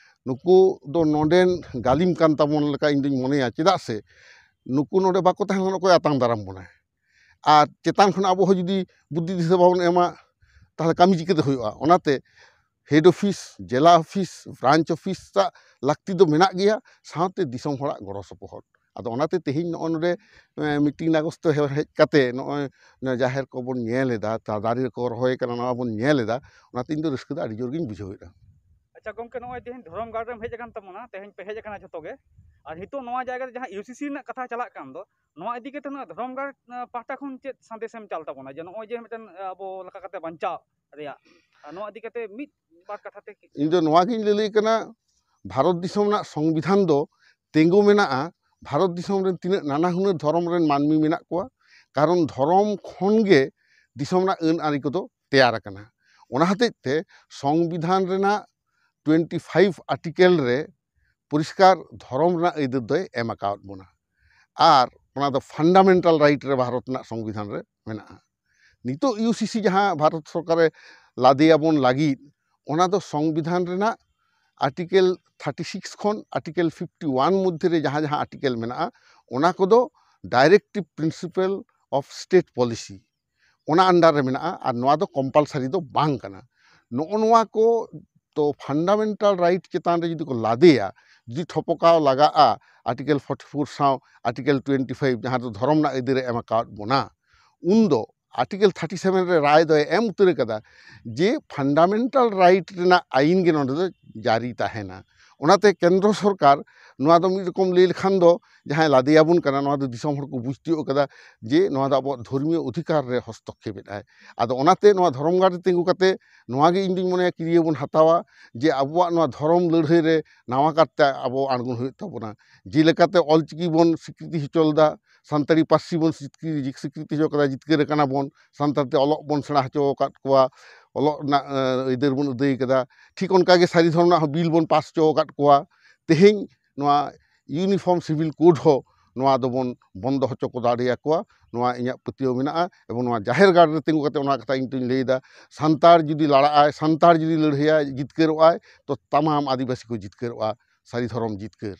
ᱱᱩᱠᱩ ᱫᱚ ᱱᱚᱰᱮᱱ ᱜᱟᱹᱞᱤᱢ ᱠᱟᱱ ᱛᱟᱵᱚᱱ ᱞᱮᱠᱟ ᱤᱧ ᱫᱩᱧ ᱢᱚᱱᱮᱭᱟ᱾ ᱪᱮᱫᱟᱜ ᱥᱮ ᱱᱩᱠᱩ ᱱᱚᱰᱮ ᱵᱟᱠᱚ ᱛᱟᱦᱮᱸ ᱞᱮᱱᱠᱷᱟᱱ ᱚᱠᱚᱭ ᱟᱛᱟᱝ ᱫᱟᱨᱟᱢ ᱵᱚᱱᱟᱭ? ᱟᱨ ᱪᱮᱛᱟᱱ ᱠᱷᱚᱱ ᱟᱵᱚ ᱦᱚᱸ ᱡᱩᱫᱤ ᱵᱩᱫᱽᱫᱷᱤ ᱫᱤᱥᱟᱹ ᱵᱟᱵᱚᱱ ᱮᱢᱟ, ᱛᱟᱦᱚᱞᱮ ᱠᱟᱹᱢᱤ ᱪᱤᱠᱟᱹᱛᱮ ᱦᱩᱭᱩᱜᱼᱟ? ᱚᱱᱟᱛᱮ ᱦᱮᱰ ᱚᱯᱷᱤᱥ, ᱡᱮᱞᱟ ᱚᱯᱷᱤᱥ, ᱵᱨᱟᱧᱪ ᱚᱯᱷᱤᱥ ᱟᱜ ᱞᱟᱹᱠᱛᱤ ᱫᱚ ᱢᱮᱱᱟᱜ ᱜᱮᱭᱟ, ᱥᱟᱶᱛᱮ ᱫᱤᱥᱚᱢ ᱦᱚᱲᱟᱜ ᱜᱚᱲᱚ ᱥᱚᱯᱚᱦᱚᱫ᱾ ᱟᱫᱚ ᱚᱱᱟᱛᱮ ᱛᱮᱦᱮᱧ ᱱᱚᱜᱼᱚ ᱱᱚᱰᱮ, ᱮᱸ, ᱢᱤᱴᱤᱝ ᱱᱟᱜᱚᱥ ᱛᱮ ᱦᱮ-, ᱦᱮᱡ ᱠᱟᱛᱮ ᱱᱚᱜᱼᱚᱭ ᱱᱚᱣᱟ ᱡᱟᱦᱮᱨ ᱠᱚᱵᱚᱱ ᱧᱮᱞ ᱮᱫᱟ, ᱛᱟ-, ᱫᱟᱨᱮ ᱠᱚ ᱨᱚᱦᱚᱭ ᱠᱟᱱᱟ, ᱱᱚᱣᱟ ᱵᱚᱱ ᱧᱮᱞ ᱮᱫᱟ, ᱚᱱᱟᱛᱮ ᱤᱧ ᱫᱚ ᱨᱟᱹᱥᱠᱟᱹ ᱫᱚ ᱟᱹᱰᱤ ᱡᱳᱨ ᱜᱤᱧ ᱵᱩᱡᱷᱟᱹᱣᱮᱫᱼᱟ᱾ ᱟᱪᱪᱷᱟ ᱜᱚᱢᱠᱮ, ᱱᱚᱜᱼᱚᱭ ᱛᱮᱦᱮᱧ ᱫᱷᱚᱨᱚᱢ ᱜᱟᱲ ᱨᱮᱢ ᱦᱮᱡ ᱟᱠᱟᱱ ᱛᱟᱵᱚᱱᱟ, ᱛᱮᱦᱮᱧ ᱯᱮ ᱦᱮᱡ ᱟᱠᱟᱱᱟ ᱡᱷᱚᱛᱚ ᱜᱮ, ᱟᱨ ᱱᱤᱛᱚᱜ ᱱᱚᱣᱟ ᱡᱟᱭᱜᱟ ᱨᱮ ᱡᱟᱦᱟᱸ ᱤᱭᱩ ᱥᱤ ᱥᱤ ᱨᱮᱱᱟᱜ ᱠᱟᱛᱷᱟ ᱪᱟᱞᱟᱜ ᱠᱟᱱ ᱫᱚ, ᱱᱚᱣᱟ ᱤᱫᱤ ᱠᱟᱛᱮ ᱱᱚᱣᱟ ᱫᱷᱚᱨᱚᱢ ᱜᱟᱲ, ᱟᱸ, ᱯᱟᱦᱴᱟ ᱠᱷᱚᱱ ᱪᱮᱫ ᱥᱟᱸᱫᱮᱥ ᱮᱢ ᱪᱟᱞ ᱛᱟᱵᱚᱱᱟ, ᱡᱮ ᱱᱚᱜᱼᱚᱭ ᱡᱮ ᱢᱤᱫᱴᱮᱱ, ᱟᱸ, ᱟᱵᱚ ᱞᱮᱠᱟ ᱠᱟᱛᱮ ᱵᱟᱧᱪᱟᱣ ᱨᱮᱭᱟᱜ, ᱟᱨ ᱱᱚᱣᱟ ᱤᱫᱤ ᱠᱟᱛᱮ ᱢᱤᱫ ᱵᱟᱨ ᱠᱟᱛᱷᱟ ᱛᱮ ᱠᱤ-, ᱤᱧ ᱫᱚ ᱱᱚᱣᱟ ᱜᱤᱧ ᱞᱟᱹᱞᱟᱹᱭ ᱠᱟᱱᱟ, ᱵᱷᱟᱨᱚᱛ ᱫᱤᱥᱚᱢ ᱨᱮᱱᱟᱜ ᱥᱚᱝᱵᱤᱫᱷᱟᱱ ᱫᱚ ᱛᱤᱸᱜᱩ ᱢᱮᱱᱟᱜᱼᱟ᱾ ᱵᱷᱟᱨᱚᱛ ᱫᱤᱥᱚᱢ ᱨᱮᱱ ᱛᱤᱱᱟᱹᱜ ᱱᱟᱱᱟ ᱦᱩᱱᱟᱹᱨ ᱫᱷᱚᱨᱚᱢ ᱨᱮᱱ ᱢᱟᱹᱱᱢᱤ ᱢᱮᱱᱟᱜ ᱠᱚᱣᱟ, ᱠᱟᱨᱚᱱ ᱫᱷᱚᱨᱚᱢ ᱠᱷᱚᱱ ᱜᱮ ᱫᱤᱥᱚᱢ ᱨᱮᱱᱟᱜ ᱟᱹᱱ ᱟᱹᱨᱤ ᱠᱚᱫᱚ ᱛᱮᱭᱟᱨ ᱟᱠᱟᱱᱟ᱾ ᱚᱱᱟ ᱦᱚᱛᱮᱡ ᱛᱮ ᱥᱚᱝᱵᱤᱫᱷᱟᱱ ᱨᱮᱱᱟᱜ ᱴᱩᱭᱮᱱᱴᱤ ᱯᱷᱟᱭᱤᱵᱷ ᱟᱨᱴᱤᱠᱮᱞ ᱨᱮ ᱯᱚᱨᱤᱥᱠᱟᱨ ᱫᱷᱚᱨᱚᱢ ᱨᱮᱱᱟᱜ ᱟᱹᱭᱫᱟᱹᱨ ᱫᱚᱭ ᱮᱢ ᱟᱠᱟᱣᱟᱫ ᱵᱚᱱᱟ᱾ ᱟᱨ ᱚᱱᱟ ᱫᱚ ᱯᱷᱟᱱᱰᱟᱢᱮᱱᱴᱟᱞ ᱨᱟᱭᱤᱴ ᱨᱮ ᱵᱷᱟᱨᱚᱛ ᱨᱮᱱᱟᱜ ᱥᱚᱝᱵᱤᱫᱷᱟᱱ ᱨᱮ ᱢᱮᱱᱟᱜᱼᱟ᱾ ᱱᱤᱛᱚᱜ ᱤᱭᱩ ᱥᱤ ᱥᱤ ᱡᱟᱦᱟᱸ ᱵᱷᱟᱨᱚᱛ ᱥᱚᱨᱠᱟᱨᱮ ᱞᱟᱫᱮᱭᱟᱵᱚᱱ ᱞᱟᱹᱜᱤᱫ, ᱚᱱᱟ ᱫᱚ ᱥᱚᱝᱵᱤᱫᱷᱟᱱ ᱨᱮᱱᱟᱜ ᱟᱨᱴᱤᱠᱮᱞ ᱛᱷᱟᱨᱴᱤ ᱥᱤᱠᱥ ᱠᱷᱚᱱ ᱟᱨᱴᱤᱠᱮᱞ ᱯᱷᱤᱯᱴᱤ ᱳᱣᱟᱱ ᱢᱚᱫᱽᱫᱷᱮ ᱨᱮ ᱡᱟᱦᱟᱸ ᱡᱟᱦᱟᱸ ᱟᱨᱴᱤᱠᱮᱞ ᱢᱮᱱᱟᱜᱼᱟ, ᱚᱱᱟ ᱠᱚᱫᱚ directive principle of state policy, ᱚᱱᱟ under ᱨᱮ ᱢᱮᱱᱟᱜᱼᱟ᱾ ᱟᱨ ᱱᱚᱣᱟ ᱫᱚ ᱠᱚᱢᱯᱟᱞᱥᱟᱨᱤ ᱫᱚ ᱵᱟᱝ ᱠᱟᱱᱟ᱾ ᱱᱚᱜᱼᱚ ᱱᱚᱣᱟ ᱠᱚ ᱛᱚ ᱯᱷᱟᱱᱰᱟᱢᱮᱱᱴᱟᱞ ᱨᱟᱭᱤᱴ ᱪᱮᱛᱟᱱ ᱨᱮ ᱡᱩᱫᱤ ᱠᱚ ᱞᱟᱫᱮᱭᱟ, ᱡᱩᱫᱤ ᱴᱷᱚᱯᱚᱠᱟᱣ ᱞᱟᱜᱟᱜᱼᱟ ᱟᱨᱴᱤᱠᱮᱞ ᱯᱷᱳᱨᱴᱤ ᱯᱷᱳᱨ ᱥᱟᱶ ᱟᱨᱴᱤᱠᱮᱞ ᱴᱩᱭᱮᱱᱴᱤ ᱯᱷᱟᱭᱤᱵᱷ, ᱡᱟᱦᱟᱸ ᱫᱚ ᱫᱷᱚᱨᱚᱢ ᱨᱮᱱᱟᱜ ᱟᱹᱭᱫᱟᱹᱨᱮ ᱮᱢ ᱟᱠᱟᱣᱟᱫ ᱵᱚᱱᱟ, ᱩᱱᱫᱚ ᱟᱨᱴᱤᱠᱮᱞ ᱛᱷᱟᱨᱴᱤ ᱥᱮᱵᱷᱮᱱ ᱨᱮ ᱨᱟᱭ ᱫᱚᱭ ᱮᱢ ᱩᱛᱟᱹᱨ ᱟᱠᱟᱫᱟ ᱡᱮ ᱯᱷᱟᱱᱰᱟᱢᱮᱱᱴᱟᱞ ᱨᱟᱭᱤᱴ ᱨᱮᱱᱟᱜ ᱟᱹᱭᱤᱱ ᱜᱮ ᱱᱚᱰᱮ ᱫᱚ ᱡᱟᱹᱨᱤ ᱛᱟᱦᱮᱱᱟ᱾ ᱚᱱᱟᱛᱮ ᱠᱮᱱᱫᱨᱚ ᱥᱚᱨᱠᱟᱨ ᱱᱚᱣᱟ ᱫᱚ ᱢᱤᱫ ᱨᱚᱠᱚᱢ ᱞᱟᱹᱭ ᱞᱮᱠᱷᱟᱱ ᱫᱚ ᱡᱟᱦᱟᱸᱭ ᱞᱟᱫᱮᱭᱟᱵᱚᱱ ᱠᱟᱱᱟ, ᱱᱚᱣᱟ ᱫᱚ ᱫᱤᱥᱚᱢ ᱦᱚᱲ ᱠᱚ ᱵᱩᱡᱽ ᱛᱤᱭᱳᱜ ᱠᱟᱫᱟ ᱡᱮ ᱱᱚᱣᱟ ᱫᱚ ᱟᱵᱚᱣᱟᱜ ᱫᱷᱚᱨᱢᱤᱭᱚ ᱚᱫᱷᱤᱠᱟᱨ ᱨᱮ ᱦᱚᱥᱛᱚᱠᱠᱷᱮᱯ ᱮᱫᱟᱭ᱾ ᱟᱫᱚ ᱚᱱᱟᱛᱮ ᱱᱚᱣᱟ ᱫᱷᱚᱨᱚᱢ ᱜᱟᱲ ᱨᱮ ᱛᱤᱸᱜᱩ ᱠᱟᱛᱮ ᱱᱚᱣᱟ ᱜᱮ ᱤᱧ ᱫᱩᱧ ᱢᱚᱱᱮᱭᱟ ᱠᱤᱨᱭᱟᱹ ᱵᱚᱱ ᱦᱟᱛᱟᱣᱟ ᱡᱮ ᱟᱵᱚᱣᱟᱜ ᱱᱚᱣᱟ ᱫᱷᱚᱨᱚᱢ ᱞᱟᱹᱲᱦᱟᱹᱭ ᱨᱮ ᱱᱟᱣᱟ ᱠᱟᱨᱛᱮ ᱟᱵᱚ ᱟᱬᱜᱚᱱ ᱦᱩᱭᱩᱜ ᱛᱟᱵᱚᱱᱟ᱾ ᱡᱮᱞᱮᱠᱟᱛᱮ ᱚᱞᱪᱤᱠᱤ ᱵᱚᱱ ᱥᱤᱠᱨᱤᱛᱤ ᱦᱚᱪᱚ ᱞᱮᱫᱟ, ᱥᱟᱱᱛᱟᱲᱤ ᱯᱟᱹᱨᱥᱤ ᱵᱚᱱ ᱥᱤᱠᱨᱤ-, ᱥᱤᱠᱨᱤᱛᱤ ᱦᱚᱪᱚ ᱠᱟᱫᱟ, ᱡᱤᱛᱠᱟᱹᱨ ᱟᱠᱟᱱᱟ ᱵᱚᱱ, ᱥᱟᱱᱛᱟᱲ ᱛᱮ ᱚᱞᱚᱜ ᱵᱚᱱ ᱥᱮᱬᱟ ᱦᱚᱪᱚ ᱟᱠᱟᱫ ᱠᱚᱣᱟ, ᱚᱞᱚᱜ ᱨᱮᱱᱟᱜ, ᱮᱸ, ᱟᱹᱭᱫᱟᱹᱨ ᱵᱚᱱ ᱟᱹᱫᱟᱹᱭ ᱠᱟᱫᱟ᱾ ᱴᱷᱤᱠ ᱚᱱᱠᱟᱜᱮ ᱥᱟᱹᱨᱤ ᱫᱷᱚᱨᱚᱢ ᱨᱮᱱᱟᱜ ᱦᱚᱸ ᱵᱤᱞ ᱵᱚᱱ ᱯᱟᱥ ᱦᱚᱪᱚ ᱟᱠᱟᱫ ᱠᱚᱣᱟ᱾ ᱛᱮᱦᱮᱧ ᱱᱚᱣᱟ ᱤᱭᱩᱱᱤᱯᱷᱚᱨᱢ ᱥᱤᱵᱷᱤᱞ ᱠᱳᱰ ᱦᱚᱸ ᱱᱚᱣᱟ ᱫᱚᱵᱚᱱ ᱵᱚᱱᱫᱚ ᱦᱚᱪᱚ ᱠᱚ ᱫᱟᱲᱮᱭᱟᱠᱚᱣᱟ, ᱱᱚᱣᱟ ᱤᱧᱟᱹᱜ ᱯᱟᱹᱛᱭᱟᱹᱣ ᱢᱮᱱᱟᱜᱼᱟ᱾ ᱮᱵᱚᱝ ᱱᱚᱣᱟ ᱡᱟᱦᱮᱨ ᱜᱟᱲ ᱨᱮ ᱛᱤᱸᱜᱩ ᱠᱟᱛᱮ ᱚᱱᱟ ᱠᱟᱛᱷᱟ ᱤᱧ ᱛᱩᱧ ᱞᱟᱹᱭᱫᱟ, ᱥᱟᱱᱛᱟᱲ ᱡᱩᱫᱤ ᱞᱟᱲᱟᱜᱼᱟᱭ, ᱥᱟᱱᱛᱟᱲ ᱡᱩᱫᱤ ᱞᱟᱹᱲᱦᱟᱹᱭᱟᱭ, ᱡᱤᱛᱠᱟᱹᱨᱚᱜᱼᱟᱭ, ᱛᱚ ᱛᱟᱢᱟᱢ ᱟᱹᱫᱤᱵᱟᱹᱥᱤ ᱠᱚ ᱡᱤᱛᱠᱟᱹᱨᱚᱜᱼᱟ, ᱥᱟᱹᱨᱤ ᱫᱷᱚᱨᱚᱢ ᱡᱤᱛᱠᱟᱹᱨ᱾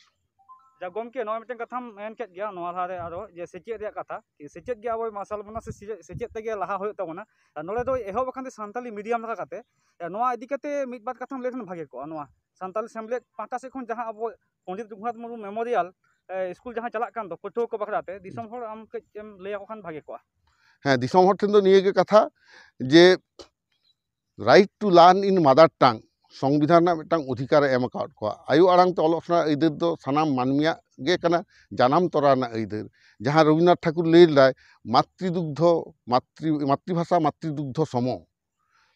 ᱡᱟ ᱜᱚᱢᱠᱮ, ᱱᱚᱣᱟ ᱢᱤᱫᱴᱮᱱ ᱠᱟᱛᱷᱟᱢ ᱢᱮᱱ ᱠᱮᱫ ᱜᱮᱭᱟ, ᱱᱚᱣᱟ ᱞᱟᱦᱟᱨᱮ ᱟᱨᱚ ᱡᱮ ᱥᱮᱪᱮᱫ ᱨᱮᱭᱟᱜ ᱠᱟᱛᱷᱟ, ᱠᱤ ᱥᱮᱪᱮᱫ ᱜᱮ ᱟᱵᱚᱭ ᱢᱟᱨᱥᱟᱞ ᱵᱚᱱᱟ ᱥᱮ ᱥᱮᱪᱮᱫ, ᱥᱮᱪᱮᱫ ᱛᱮᱜᱮ ᱞᱟᱦᱟ ᱦᱩᱭᱩᱜ ᱛᱟᱵᱚᱱᱟ᱾ ᱟᱨ ᱱᱚᱰᱮ ᱫᱚ ᱮᱦᱚᱵ ᱟᱠᱟᱱ ᱛᱮ ᱥᱟᱱᱛᱟᱞᱤ ᱢᱤᱰᱤᱭᱟᱢ ᱞᱮᱠᱟ ᱠᱟᱛᱮ, ᱱᱚᱣᱟ ᱤᱫᱤ ᱠᱟᱛᱮ ᱢᱤᱫ ᱵᱟᱨ ᱠᱟᱛᱷᱟᱢ ᱞᱟᱹᱭ ᱞᱮᱠᱷᱟᱱ ᱵᱷᱟᱜᱮ ᱠᱚᱜᱼᱟ᱾ ᱱᱚᱣᱟ ᱥᱟᱱᱛᱟᱞᱤ ᱥᱮᱢᱞᱮᱫ ᱯᱟᱦᱴᱟ ᱥᱮᱫ ᱠᱷᱚᱱ ᱡᱟᱦᱟᱸ ᱟᱵᱚ ᱯᱚᱱᱰᱤᱛ ᱨᱚᱜᱷᱩᱱᱟᱛᱷ ᱢᱩᱨᱢᱩ ᱢᱮᱢᱳᱨᱤᱭᱟᱞ, ᱮ, ᱥᱠᱩᱞ ᱡᱟᱦᱟᱸ ᱪᱟᱞᱟᱜ ᱠᱟᱱ ᱫᱚ ᱯᱟᱹᱴᱷᱩᱣᱟᱹ ᱠᱚ ᱵᱟᱠᱷᱨᱟ ᱛᱮ, ᱫᱤᱥᱚᱢ ᱦᱚᱲ ᱟᱢ ᱠᱟᱹᱡ ᱮᱢ ᱞᱟᱹᱭ ᱟᱠᱚ ᱠᱷᱟᱱ ᱵᱷᱟᱜᱮ ᱠᱚᱜᱼᱟ᱾ ᱦᱮᱸ, ᱫᱤᱥᱚᱢ ᱦᱚᱲ ᱴᱷᱮᱱ ᱫᱚ ᱱᱤᱭᱟᱹ ᱜᱮ ᱠᱟᱛᱷᱟ ᱡᱮ right to learn in mother tongue ᱥᱚᱝᱵᱤᱫᱷᱟᱱ ᱨᱮᱱᱟᱜ ᱢᱤᱫᱴᱟᱝ ᱚᱫᱷᱤᱠᱟᱨ ᱮ ᱮᱢ ᱟᱠᱟᱫ ᱠᱚᱣᱟ᱾ ᱟᱭᱳ ᱟᱲᱟᱝ ᱛᱮ ᱚᱞᱚᱜ ᱥᱮᱬᱟ ᱟᱹᱭᱫᱟᱹᱨ ᱫᱚ ᱥᱟᱱᱟᱢ ᱢᱟᱹᱱᱢᱤᱭᱟᱜ ᱜᱮ ᱠᱟᱱᱟ, ᱡᱟᱱᱟᱢ ᱛᱚᱨᱟ ᱨᱮᱱᱟᱜ ᱟᱹᱭᱫᱟᱹᱨ᱾ ᱡᱟᱦᱟᱸ ᱨᱚᱵᱤᱱᱫᱨᱚᱱᱟᱛᱷ ᱴᱷᱟᱠᱩᱨ ᱞᱟᱹᱭ ᱞᱮᱫᱟᱭ, "ᱢᱟᱛᱨᱤᱫᱩᱜᱽᱫᱷᱚ, ᱢᱟᱛᱨᱤ, ᱢᱟᱛᱨᱤᱵᱷᱟᱥᱟ ᱢᱟᱛᱨᱤᱫᱩᱜᱽᱫᱷᱚ ᱥᱚᱢᱚ",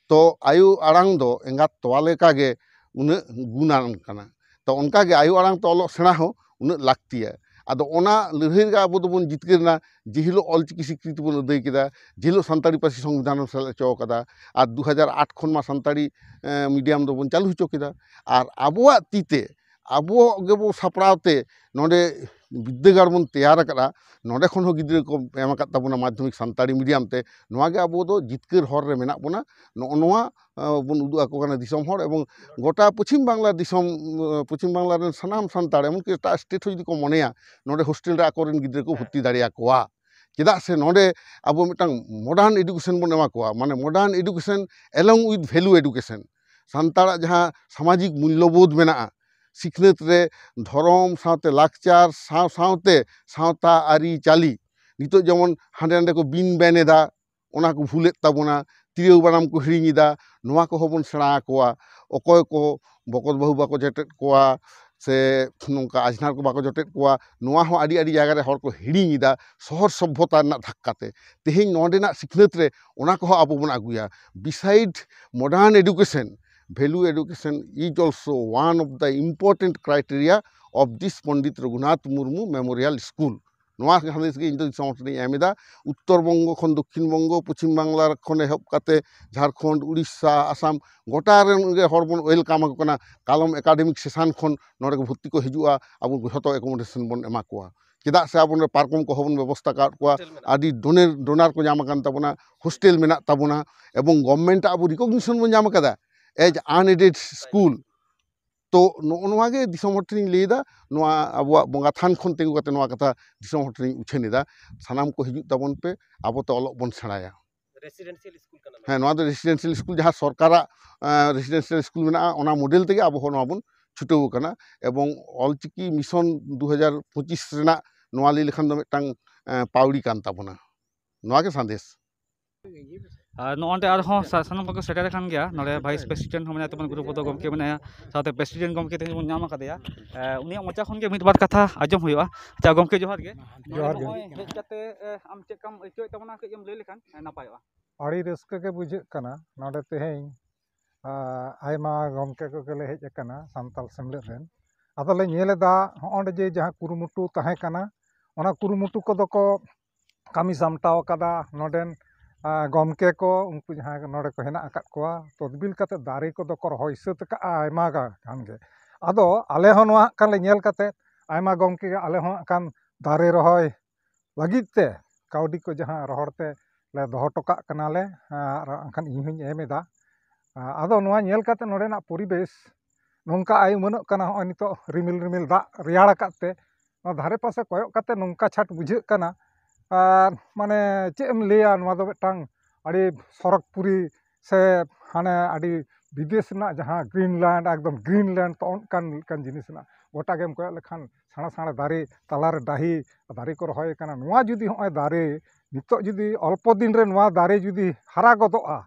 ᱛᱚ ᱟᱭᱳ ᱟᱲᱟᱝ ᱫᱚ ᱮᱸᱜᱟᱛ ᱛᱚᱣᱟ ᱞᱮᱠᱟᱜᱮ ᱩᱱᱟᱹᱜ ᱜᱩᱱᱟᱱ ᱠᱟᱱᱟ᱾ ᱛᱚ ᱚᱱᱠᱟᱜᱮ ᱟᱭᱳ ᱟᱲᱟᱝ ᱛᱮ ᱚᱞᱚᱜ ᱥᱮᱬᱟ ᱦᱚᱸ ᱩᱱᱟᱹᱜ ᱞᱟᱹᱠᱛᱤᱭᱟ᱾ ᱟᱫᱚ ᱚᱱᱟ ᱞᱟᱹᱲᱦᱟᱹᱭ ᱨᱮᱜᱮ ᱟᱵᱚ ᱫᱚᱵᱚᱱ ᱡᱤᱛᱠᱟᱹᱨ ᱮᱱᱟ, ᱡᱮ ᱦᱤᱞᱳᱜ ᱚᱞᱪᱤᱠᱤ ᱥᱤᱠᱨᱤᱛᱤ ᱵᱚᱱ ᱟᱹᱫᱟᱹᱭ ᱠᱮᱫᱟ, ᱡᱮ ᱦᱤᱞᱳᱜ ᱥᱟᱱᱛᱟᱲᱤ ᱯᱟᱹᱨᱥᱤ ᱥᱚᱝᱵᱤᱫᱷᱟᱱ ᱵᱚᱱ ᱥᱮᱞᱮᱫ ᱦᱚᱪᱚ ᱠᱟᱫᱟ, ᱟᱨ ᱫᱩ ᱦᱟᱡᱟᱨ ᱟᱴ ᱠᱷᱚᱱ ᱢᱟ ᱥᱟᱱᱛᱟᱲᱤ, ᱮᱸ, ᱢᱤᱰᱤᱭᱟᱢ ᱫᱚᱵᱚᱱ ᱪᱟᱹᱞᱩ ᱦᱚᱪᱚ ᱠᱮᱫᱟ᱾ ᱟᱨ ᱟᱵᱚᱣᱟᱜ ᱛᱤ ᱛᱮ ᱟᱵᱚ ᱜᱮᱵᱚ ᱥᱟᱯᱲᱟᱣ ᱛᱮ ᱱᱚᱰᱮ ᱵᱤᱫᱽᱫᱟᱹᱜᱟᱲ ᱵᱚᱱ ᱛᱮᱭᱟᱨ ᱟᱠᱟᱫᱼᱟ, ᱱᱚᱰᱮ ᱠᱷᱚᱱ ᱦᱚᱸ ᱜᱤᱫᱽᱨᱟᱹ ᱠᱚ ᱮᱢ ᱟᱠᱟᱫ ᱛᱟᱵᱚᱱᱟ ᱢᱟᱫᱽᱫᱷᱚᱢᱤᱠ ᱥᱟᱱᱛᱟᱲᱤ ᱢᱤᱰᱤᱭᱟᱢ ᱛᱮ᱾ ᱱᱚᱣᱟ ᱜᱮ ᱟᱵᱚ ᱫᱚ ᱡᱤᱛᱠᱟᱹᱨ ᱦᱚᱨ ᱨᱮ ᱢᱮᱱᱟᱜ ᱵᱚᱱᱟ᱾ ᱱᱚᱜᱼᱚ ᱱᱚᱣᱟ, ᱟᱸ, ᱵᱚᱱ ᱩᱫᱩᱜ ᱟᱠᱚ ᱠᱟᱱᱟ ᱫᱤᱥᱚᱢ ᱦᱚᱲ, ᱮᱵᱚᱝ ᱜᱚᱴᱟ ᱯᱚᱪᱷᱤᱢ ᱵᱟᱝᱞᱟ ᱫᱤᱥᱚᱢ, ᱟᱸ, ᱯᱚᱪᱷᱤᱢ ᱵᱟᱝᱞᱟ ᱨᱮᱱ ᱥᱟᱱᱟᱢ ᱥᱟᱱᱛᱟᱲ, ᱮᱢᱚᱱᱠᱤ ᱮᱴᱟᱜ ᱥᱴᱮᱴ ᱦᱚᱸ ᱡᱩᱫᱤ ᱠᱚ ᱢᱚᱱᱮᱭᱟ ᱱᱚᱰᱮ ᱦᱳᱥᱴᱮᱞ ᱨᱮ ᱟᱠᱚᱨᱮᱱ ᱜᱤᱫᱽᱨᱟᱹ ᱠᱚ ᱦᱮᱸ᱾ ᱵᱷᱚᱨᱛᱤ ᱫᱟᱲᱮᱭᱟᱠᱚᱣᱟ, ᱪᱮᱫᱟᱜ ᱥᱮ ᱱᱚᱰᱮ ᱟᱵᱚ ᱢᱤᱫᱴᱟᱝ modern education ᱵᱚᱱ ᱮᱢᱟ ᱠᱚᱣᱟ, ᱢᱟᱱᱮ modern education along with value education᱾ ᱥᱟᱱᱛᱟᱲᱟᱜ ᱡᱟᱦᱟᱸ ᱥᱟᱢᱟᱡᱤᱠ ᱢᱩᱞᱞᱚᱵᱳᱫᱷ ᱢᱮᱱᱟᱜᱼᱟ, ᱥᱤᱠᱷᱱᱟᱹᱛ ᱨᱮ ᱫᱷᱚᱨᱚᱢ ᱥᱟᱶᱛᱮ ᱞᱟᱠᱪᱟᱨ ᱥᱟᱶ ᱥᱟᱶᱛᱮ ᱥᱟᱶᱛᱟ ᱟᱹᱨᱤᱪᱟᱹᱞᱤ, ᱱᱤᱛᱚᱜ ᱡᱮᱢᱚᱱ ᱦᱟᱸᱰᱮ ᱱᱟᱰᱮ ᱠᱚ ᱵᱤᱱ ᱵᱮᱱ ᱮᱫᱟ, ᱚᱱᱟ ᱠᱚ ᱵᱷᱩᱞᱮᱫ ᱛᱟᱵᱚᱱᱟ, ᱛᱤᱨᱭᱳ ᱵᱟᱱᱟᱢ ᱠᱚ ᱦᱤᱲᱤᱧ ᱮᱫᱟ, ᱱᱚᱣᱟ ᱠᱚᱦᱚᱸ ᱵᱚᱱ ᱥᱮᱬᱟ ᱟᱠᱚᱣᱟ᱾ ᱚᱠᱚᱭ ᱠᱚ ᱵᱚᱠᱚᱛ ᱵᱟᱹᱦᱩ ᱵᱟᱠᱚ ᱡᱚᱴᱮᱫ ᱠᱚᱣᱟ, ᱥᱮ ᱱᱚᱝᱠᱟ ᱟᱡᱷᱱᱟᱨ ᱠᱚ ᱵᱟᱠᱚ ᱡᱚᱴᱮᱫ ᱠᱚᱣᱟ, ᱱᱚᱣᱟ ᱦᱚᱸ ᱟᱹᱰᱤ ᱟᱹᱰᱤ ᱡᱟᱭᱜᱟ ᱨᱮ ᱦᱚᱲ ᱠᱚ ᱦᱤᱲᱤᱧ ᱮᱫᱟ ᱥᱚᱦᱚᱨ ᱥᱚᱵᱷᱚᱛᱟ ᱨᱮᱱᱟᱜ ᱫᱷᱟᱠᱠᱟ ᱛᱮ᱾ ᱛᱮᱦᱮᱧ ᱱᱚᱰᱮᱱᱟᱜ ᱥᱤᱠᱷᱱᱟᱹᱛ ᱨᱮ ᱚᱱᱟ ᱠᱚᱦᱚᱸ ᱟᱵᱚ ᱵᱚᱱ ᱟᱹᱜᱩᱭᱟ᱾ Beside modern education, value education is also one of the important criteria of this Pandit Raghunath Murmu memorial school. ᱱᱚᱣᱟ ᱥᱟᱸᱫᱮᱥ ᱜᱮ ᱤᱧ ᱫᱚ ᱫᱤᱥᱚᱢ ᱦᱚᱲ ᱴᱷᱮᱱᱤᱧ ᱮᱢ ᱮᱫᱟ᱾ ᱩᱛᱛᱚᱨ ᱵᱚᱝᱜᱚ ᱠᱷᱚᱱ ᱫᱚᱠᱠᱷᱤᱱ ᱵᱚᱝᱜᱚ, ᱯᱚᱪᱷᱤᱢ ᱵᱟᱝᱞᱟ ᱠᱷᱚᱱ ᱮᱦᱚᱵ ᱠᱟᱛᱮ ᱡᱷᱟᱲᱠᱷᱚᱸᱰ, ᱩᱲᱤᱥᱥᱟ, ᱟᱥᱟᱢ, ᱜᱚᱴᱟ ᱨᱮᱱ ᱜᱮ ᱦᱚᱲ ᱵᱚᱱ ᱳᱭᱮᱞᱠᱟᱢ ᱟᱠᱚ ᱠᱟᱱᱟ᱾ ᱠᱟᱞᱚᱢ ᱮᱠᱟᱰᱮᱢᱤᱠ ᱥᱮᱥᱟᱱ ᱠᱷᱚᱱ ᱱᱚᱰᱮ ᱠᱚ ᱵᱷᱚᱨᱛᱤ ᱠᱚ ᱦᱤᱡᱩᱜᱼᱟ, ᱟᱵᱚ ᱡᱷᱚᱛᱚ ᱮᱠᱳᱢᱳᱰᱮᱥᱚᱱ ᱵᱚᱱ ᱮᱢᱟ ᱠᱚᱣᱟ᱾ ᱪᱮᱫᱟᱜ ᱥᱮ ᱟᱵᱚ ᱱᱚᱰᱮ ᱯᱟᱨᱠᱚᱢ ᱠᱚᱦᱚᱸ ᱵᱚᱱ ᱵᱮᱵᱚᱥᱛᱷᱟ ᱟᱠᱟᱫ ᱠᱚᱣᱟ, ᱦᱳᱥᱴᱮᱞ ᱢᱮᱱᱟᱜᱼᱟ᱾ ᱟᱹᱰᱤ ᱰᱳᱱᱮᱨ ᱰᱳᱱᱟᱨ ᱠᱚ ᱧᱟᱢ ᱟᱠᱟᱱ ᱛᱟᱵᱚᱱᱟ, ᱦᱳᱥᱴᱮᱞ ᱢᱮᱱᱟᱜ ᱛᱟᱵᱚᱱᱟ, ᱮᱵᱚᱝ ᱜᱚᱵᱷᱢᱮᱱᱴ ᱟᱜ ᱟᱵᱚ ᱨᱤᱠᱚᱜᱱᱤᱥᱚᱱ ᱵᱚᱱ ᱧᱟᱢ ᱟᱠᱟᱫᱟ as unAided school᱾ ᱛᱚ ᱱᱚᱜᱼᱚ ᱱᱚᱣᱟ ᱜᱮ ᱫᱤᱥᱚᱢ ᱦᱚᱲ ᱴᱷᱮᱱᱤᱧ ᱞᱟᱹᱭᱫᱟ, ᱱᱚᱣᱟ ᱟᱵᱚᱣᱟᱜ ᱵᱚᱸᱜᱟ ᱛᱷᱟᱱ ᱠᱷᱚᱱ ᱛᱤᱸᱜᱩ ᱠᱟᱛᱮ ᱱᱚᱣᱟ ᱠᱟᱛᱷᱟ ᱫᱤᱥᱚᱢ ᱦᱚᱲ ᱴᱷᱮᱱᱤᱧ ᱩᱪᱷᱟᱹᱱ ᱮᱫᱟ, ᱥᱟᱱᱟᱢ ᱠᱚ ᱦᱤᱡᱩᱜ ᱛᱟᱵᱚᱱ ᱯᱮ, ᱟᱵᱚ ᱛᱮ ᱚᱞᱚᱜ ᱵᱚᱱ ᱥᱮᱬᱟᱭᱟ᱾ ᱨᱮᱥᱤᱰᱮᱱᱥᱤᱭᱟᱞ ᱥᱠᱩᱞ ᱠᱟᱱᱟ᱾ ᱦᱮᱸ, ᱱᱚᱣᱟ ᱫᱚ ᱨᱮᱥᱤᱰᱮᱱᱥᱤᱭᱟᱞ ᱥᱠᱩᱞ, ᱡᱟᱦᱟᱸ ᱥᱚᱨᱠᱟᱨᱟᱜ ᱨᱮᱥᱤᱰᱮᱱᱥᱤᱭᱟᱞ ᱥᱠᱩᱞ ᱢᱮᱱᱟᱜᱼᱟ, ᱚᱱᱟ ᱢᱚᱰᱮᱞ ᱛᱮᱜᱮ ᱟᱵᱚ ᱦᱚᱸ ᱱᱚᱣᱟ ᱵᱚᱱ ᱪᱷᱩᱴᱟᱹᱣ ᱟᱠᱟᱱᱟ᱾ ᱮᱵᱚᱝ ᱚᱞᱪᱤᱠᱤ ᱢᱤᱥᱚᱱ ᱫᱩ ᱦᱟᱡᱟᱨ ᱯᱚᱸᱪᱤᱥ ᱨᱮᱱᱟᱜ ᱱᱚᱣᱟ ᱞᱟᱹᱭ ᱞᱮᱠᱷᱟᱱ ᱫᱚ ᱢᱤᱫᱴᱟᱝ ᱮᱸ, ᱯᱟᱣᱲᱤ ᱠᱟᱱ ᱛᱟᱵᱚᱱᱟ᱾ ᱱᱚᱣᱟ ᱜᱮ ᱥᱟᱸᱫᱮᱥ᱾ ᱟᱨ ᱱᱚᱜᱼᱚ ᱱᱚᱰᱮ ᱟᱨᱦᱚᱸ ᱥᱟ-, ᱥᱟᱱᱟᱢ ᱠᱚᱠᱚ ᱥᱮᱴᱮᱨ ᱟᱠᱟᱱ ᱜᱮᱭᱟ᱾ ᱱᱚᱰᱮ ᱵᱷᱟᱭᱤᱥ ᱯᱨᱮᱥᱤᱰᱮᱱᱴ ᱦᱚᱸ ᱢᱮᱱᱟᱭ ᱛᱟᱵᱚᱱ, ᱜᱩᱨᱩᱯᱚᱫᱚ ᱜᱚᱢᱠᱮ ᱢᱮᱱᱟᱭᱟ, ᱥᱟᱶᱛᱮ ᱯᱨᱮᱥᱤᱰᱮᱱᱴ ᱜᱚᱢᱠᱮ ᱛᱮᱦᱮᱧ ᱵᱚᱱ ᱧᱟᱢ ᱟᱠᱟᱫᱮᱭᱟ᱾ ᱮ, ᱩᱱᱤᱭᱟᱜ ᱢᱚᱪᱟ ᱠᱷᱚᱱ ᱜᱮ ᱢᱤᱫ ᱵᱟᱨ ᱠᱟᱛᱷᱟ ᱟᱸᱡᱚᱢ ᱦᱩᱭᱩᱜᱼᱟ᱾ ᱟᱪᱪᱷᱟ ᱜᱚᱢᱠᱮ, ᱡᱚᱦᱟᱨ ᱜᱮ᱾ ᱡᱚᱦᱟᱨ ᱜᱮ᱾ ᱱᱚᱜᱼᱚᱭ ᱦᱮᱡ ᱠᱟᱛᱮ, ᱮ, ᱟᱢ ᱪᱮᱫ ᱞᱮᱠᱟᱢ ᱟᱹᱭᱠᱟᱹᱣᱮᱫ ᱛᱟᱵᱚᱱᱟ, ᱠᱟᱹᱡ ᱮᱢ ᱞᱟᱹᱭ ᱞᱮᱠᱷᱟᱱ, ᱮ, ᱱᱟᱯᱟᱭᱚᱜᱼᱟ᱾ ᱟᱹᱰᱤ ᱨᱟᱹᱥᱠᱟᱹ ᱜᱮ ᱵᱩᱡᱷᱟᱹᱜ ᱠᱟᱱᱟ ᱱᱚᱰᱮ ᱛᱮᱦᱮᱧ, ᱟ, ᱟᱭᱢᱟ ᱜᱚᱢᱠᱮ ᱠᱚᱜᱮ ᱞᱮ ᱦᱮᱡ ᱟᱠᱟᱱᱟ ᱥᱟᱱᱛᱟᱞ ᱥᱮᱢᱞᱮᱫ ᱨᱮᱱ᱾ ᱟᱫᱚ ᱞᱮ ᱧᱮᱞ ᱮᱫᱟ ᱦᱚᱸᱜᱼᱚᱭ ᱡᱮ ᱡᱟᱦᱟᱸ ᱠᱩᱨᱩᱢᱩᱴᱩ ᱛᱟᱦᱮᱸ ᱠᱟᱱᱟ, ᱚᱱᱟ ᱠᱩᱨᱩᱢᱩᱴᱩ ᱠᱚᱫᱚ ᱠᱚ ᱠᱟᱹᱢᱤ ᱥᱟᱢᱴᱟᱣ ᱟᱠᱟᱫᱟ᱾ ᱱᱚᱰᱮᱱ, ᱟ, ᱜᱚᱢᱠᱮ ᱠᱚ, ᱩᱱᱠᱩ ᱡᱟᱦᱟᱸᱭ ᱱᱚᱰᱮ ᱠᱚ ᱦᱮᱱᱟᱜ ᱟᱠᱟᱫ ᱠᱚᱣᱟ, ᱛᱚᱫᱵᱤᱞ ᱠᱟᱛᱮ ᱫᱟᱨᱮ ᱠᱚᱫᱚ ᱠᱚ ᱨᱚᱦᱚᱭ ᱥᱟᱹᱛ ᱟᱠᱟᱫᱼᱟ ᱟᱭᱢᱟ ᱜᱟ-, ᱜᱟᱱ ᱜᱮ᱾ ᱟᱫᱚ ᱟᱞᱮ ᱦᱚᱸ ᱱᱚᱣᱟ ᱦᱟᱸᱜ ᱠᱷᱟᱱ ᱞᱮ ᱧᱮᱞ ᱠᱟᱛᱮ, ᱟᱭᱢᱟ ᱜᱚᱢᱠᱮ ᱜᱮ ᱟᱞᱮ ᱦᱚᱸ ᱦᱟᱸᱜ ᱠᱷᱟᱱ ᱫᱟᱨᱮ ᱨᱚᱦᱚᱭ ᱞᱟᱹᱜᱤᱫ ᱛᱮ ᱠᱟᱹᱣᱰᱤ ᱠᱚ ᱡᱟᱦᱟᱸ ᱨᱚᱦᱚᱲ ᱛᱮ ᱞᱮ ᱫᱚᱦᱚ ᱦᱚᱴᱚ ᱠᱟᱜ ᱠᱟᱱᱟᱞᱮ, ᱟᱨ ᱮᱱᱠᱷᱟᱱ ᱤᱧ ᱦᱚᱸᱧ ᱮᱢ ᱮᱫᱟ᱾ ᱟᱫᱚ ᱱᱚᱣᱟ ᱧᱮᱞ ᱠᱟᱛᱮ ᱱᱚᱰᱮᱱᱟᱜ ᱯᱚᱨᱤᱵᱮᱥ ᱱᱚᱝᱠᱟ ᱟᱭ ᱩᱢᱟᱹᱱᱚᱜ ᱠᱟᱱᱟ᱾ ᱦᱚᱸᱜᱼᱚᱭ ᱱᱤᱛᱚᱜ ᱨᱤᱢᱤᱞ ᱨᱤᱢᱤᱞ ᱫᱟᱜ ᱨᱮᱭᱟᱲ ᱟᱠᱟᱫ ᱛᱮ ᱱᱚᱣᱟ ᱫᱷᱟᱨᱮ ᱯᱟᱥᱮ ᱠᱚᱭᱚᱜ ᱠᱟᱛᱮ ᱱᱚᱝᱠᱟ ᱪᱷᱟᱴ ᱵᱩᱡᱷᱟᱹᱜ ᱠᱟᱱᱟ᱾ ᱟᱨ ᱢᱟᱱᱮ ᱪᱮᱫ ᱮᱢ ᱞᱟᱹᱭᱟ, ᱱᱚᱣᱟ ᱫᱚ ᱢᱤᱫᱴᱟᱝ ᱟᱹᱰᱤ ᱥᱚᱨᱚᱜᱽᱯᱩᱨᱤ ᱥᱮ ᱦᱟᱱᱮ ᱟᱹᱰᱤ ᱵᱤᱫᱮᱥ ᱨᱮᱱᱟᱜ ᱡᱟᱦᱟᱸ ᱜᱨᱤᱱᱞᱮᱱᱰ, ᱮᱠᱫᱚᱢ ᱜᱨᱤᱱᱞᱮᱱᱰ ᱛᱚ ᱚᱱᱠᱟᱱ ᱞᱮᱠᱟᱱ ᱡᱤᱱᱤᱥ ᱨᱮᱱᱟᱜ᱾ ᱜᱚᱴᱟ ᱜᱮᱢ ᱠᱚᱭᱚᱜ ᱞᱮᱠᱷᱟᱱ ᱥᱮᱬᱟ ᱥᱮᱬᱟ ᱫᱟᱨᱮ, ᱛᱟᱞᱟᱨᱮ ᱰᱟᱹᱦᱤ, ᱫᱟᱨᱮ ᱠᱚ ᱨᱚᱦᱚᱭ ᱠᱟᱱᱟ᱾ ᱱᱚᱣᱟ ᱡᱩᱫᱤ ᱦᱚᱸᱜᱼᱚᱭ ᱫᱟᱨᱮ ᱱᱤᱛᱚᱜ ᱡᱩᱫᱤ ᱚᱞᱯᱚ ᱫᱤᱱ ᱨᱮ ᱱᱚᱣᱟ ᱫᱟᱨᱮ ᱡᱩᱫᱤ ᱦᱟᱨᱟ ᱜᱚᱫᱚᱜᱼᱟ,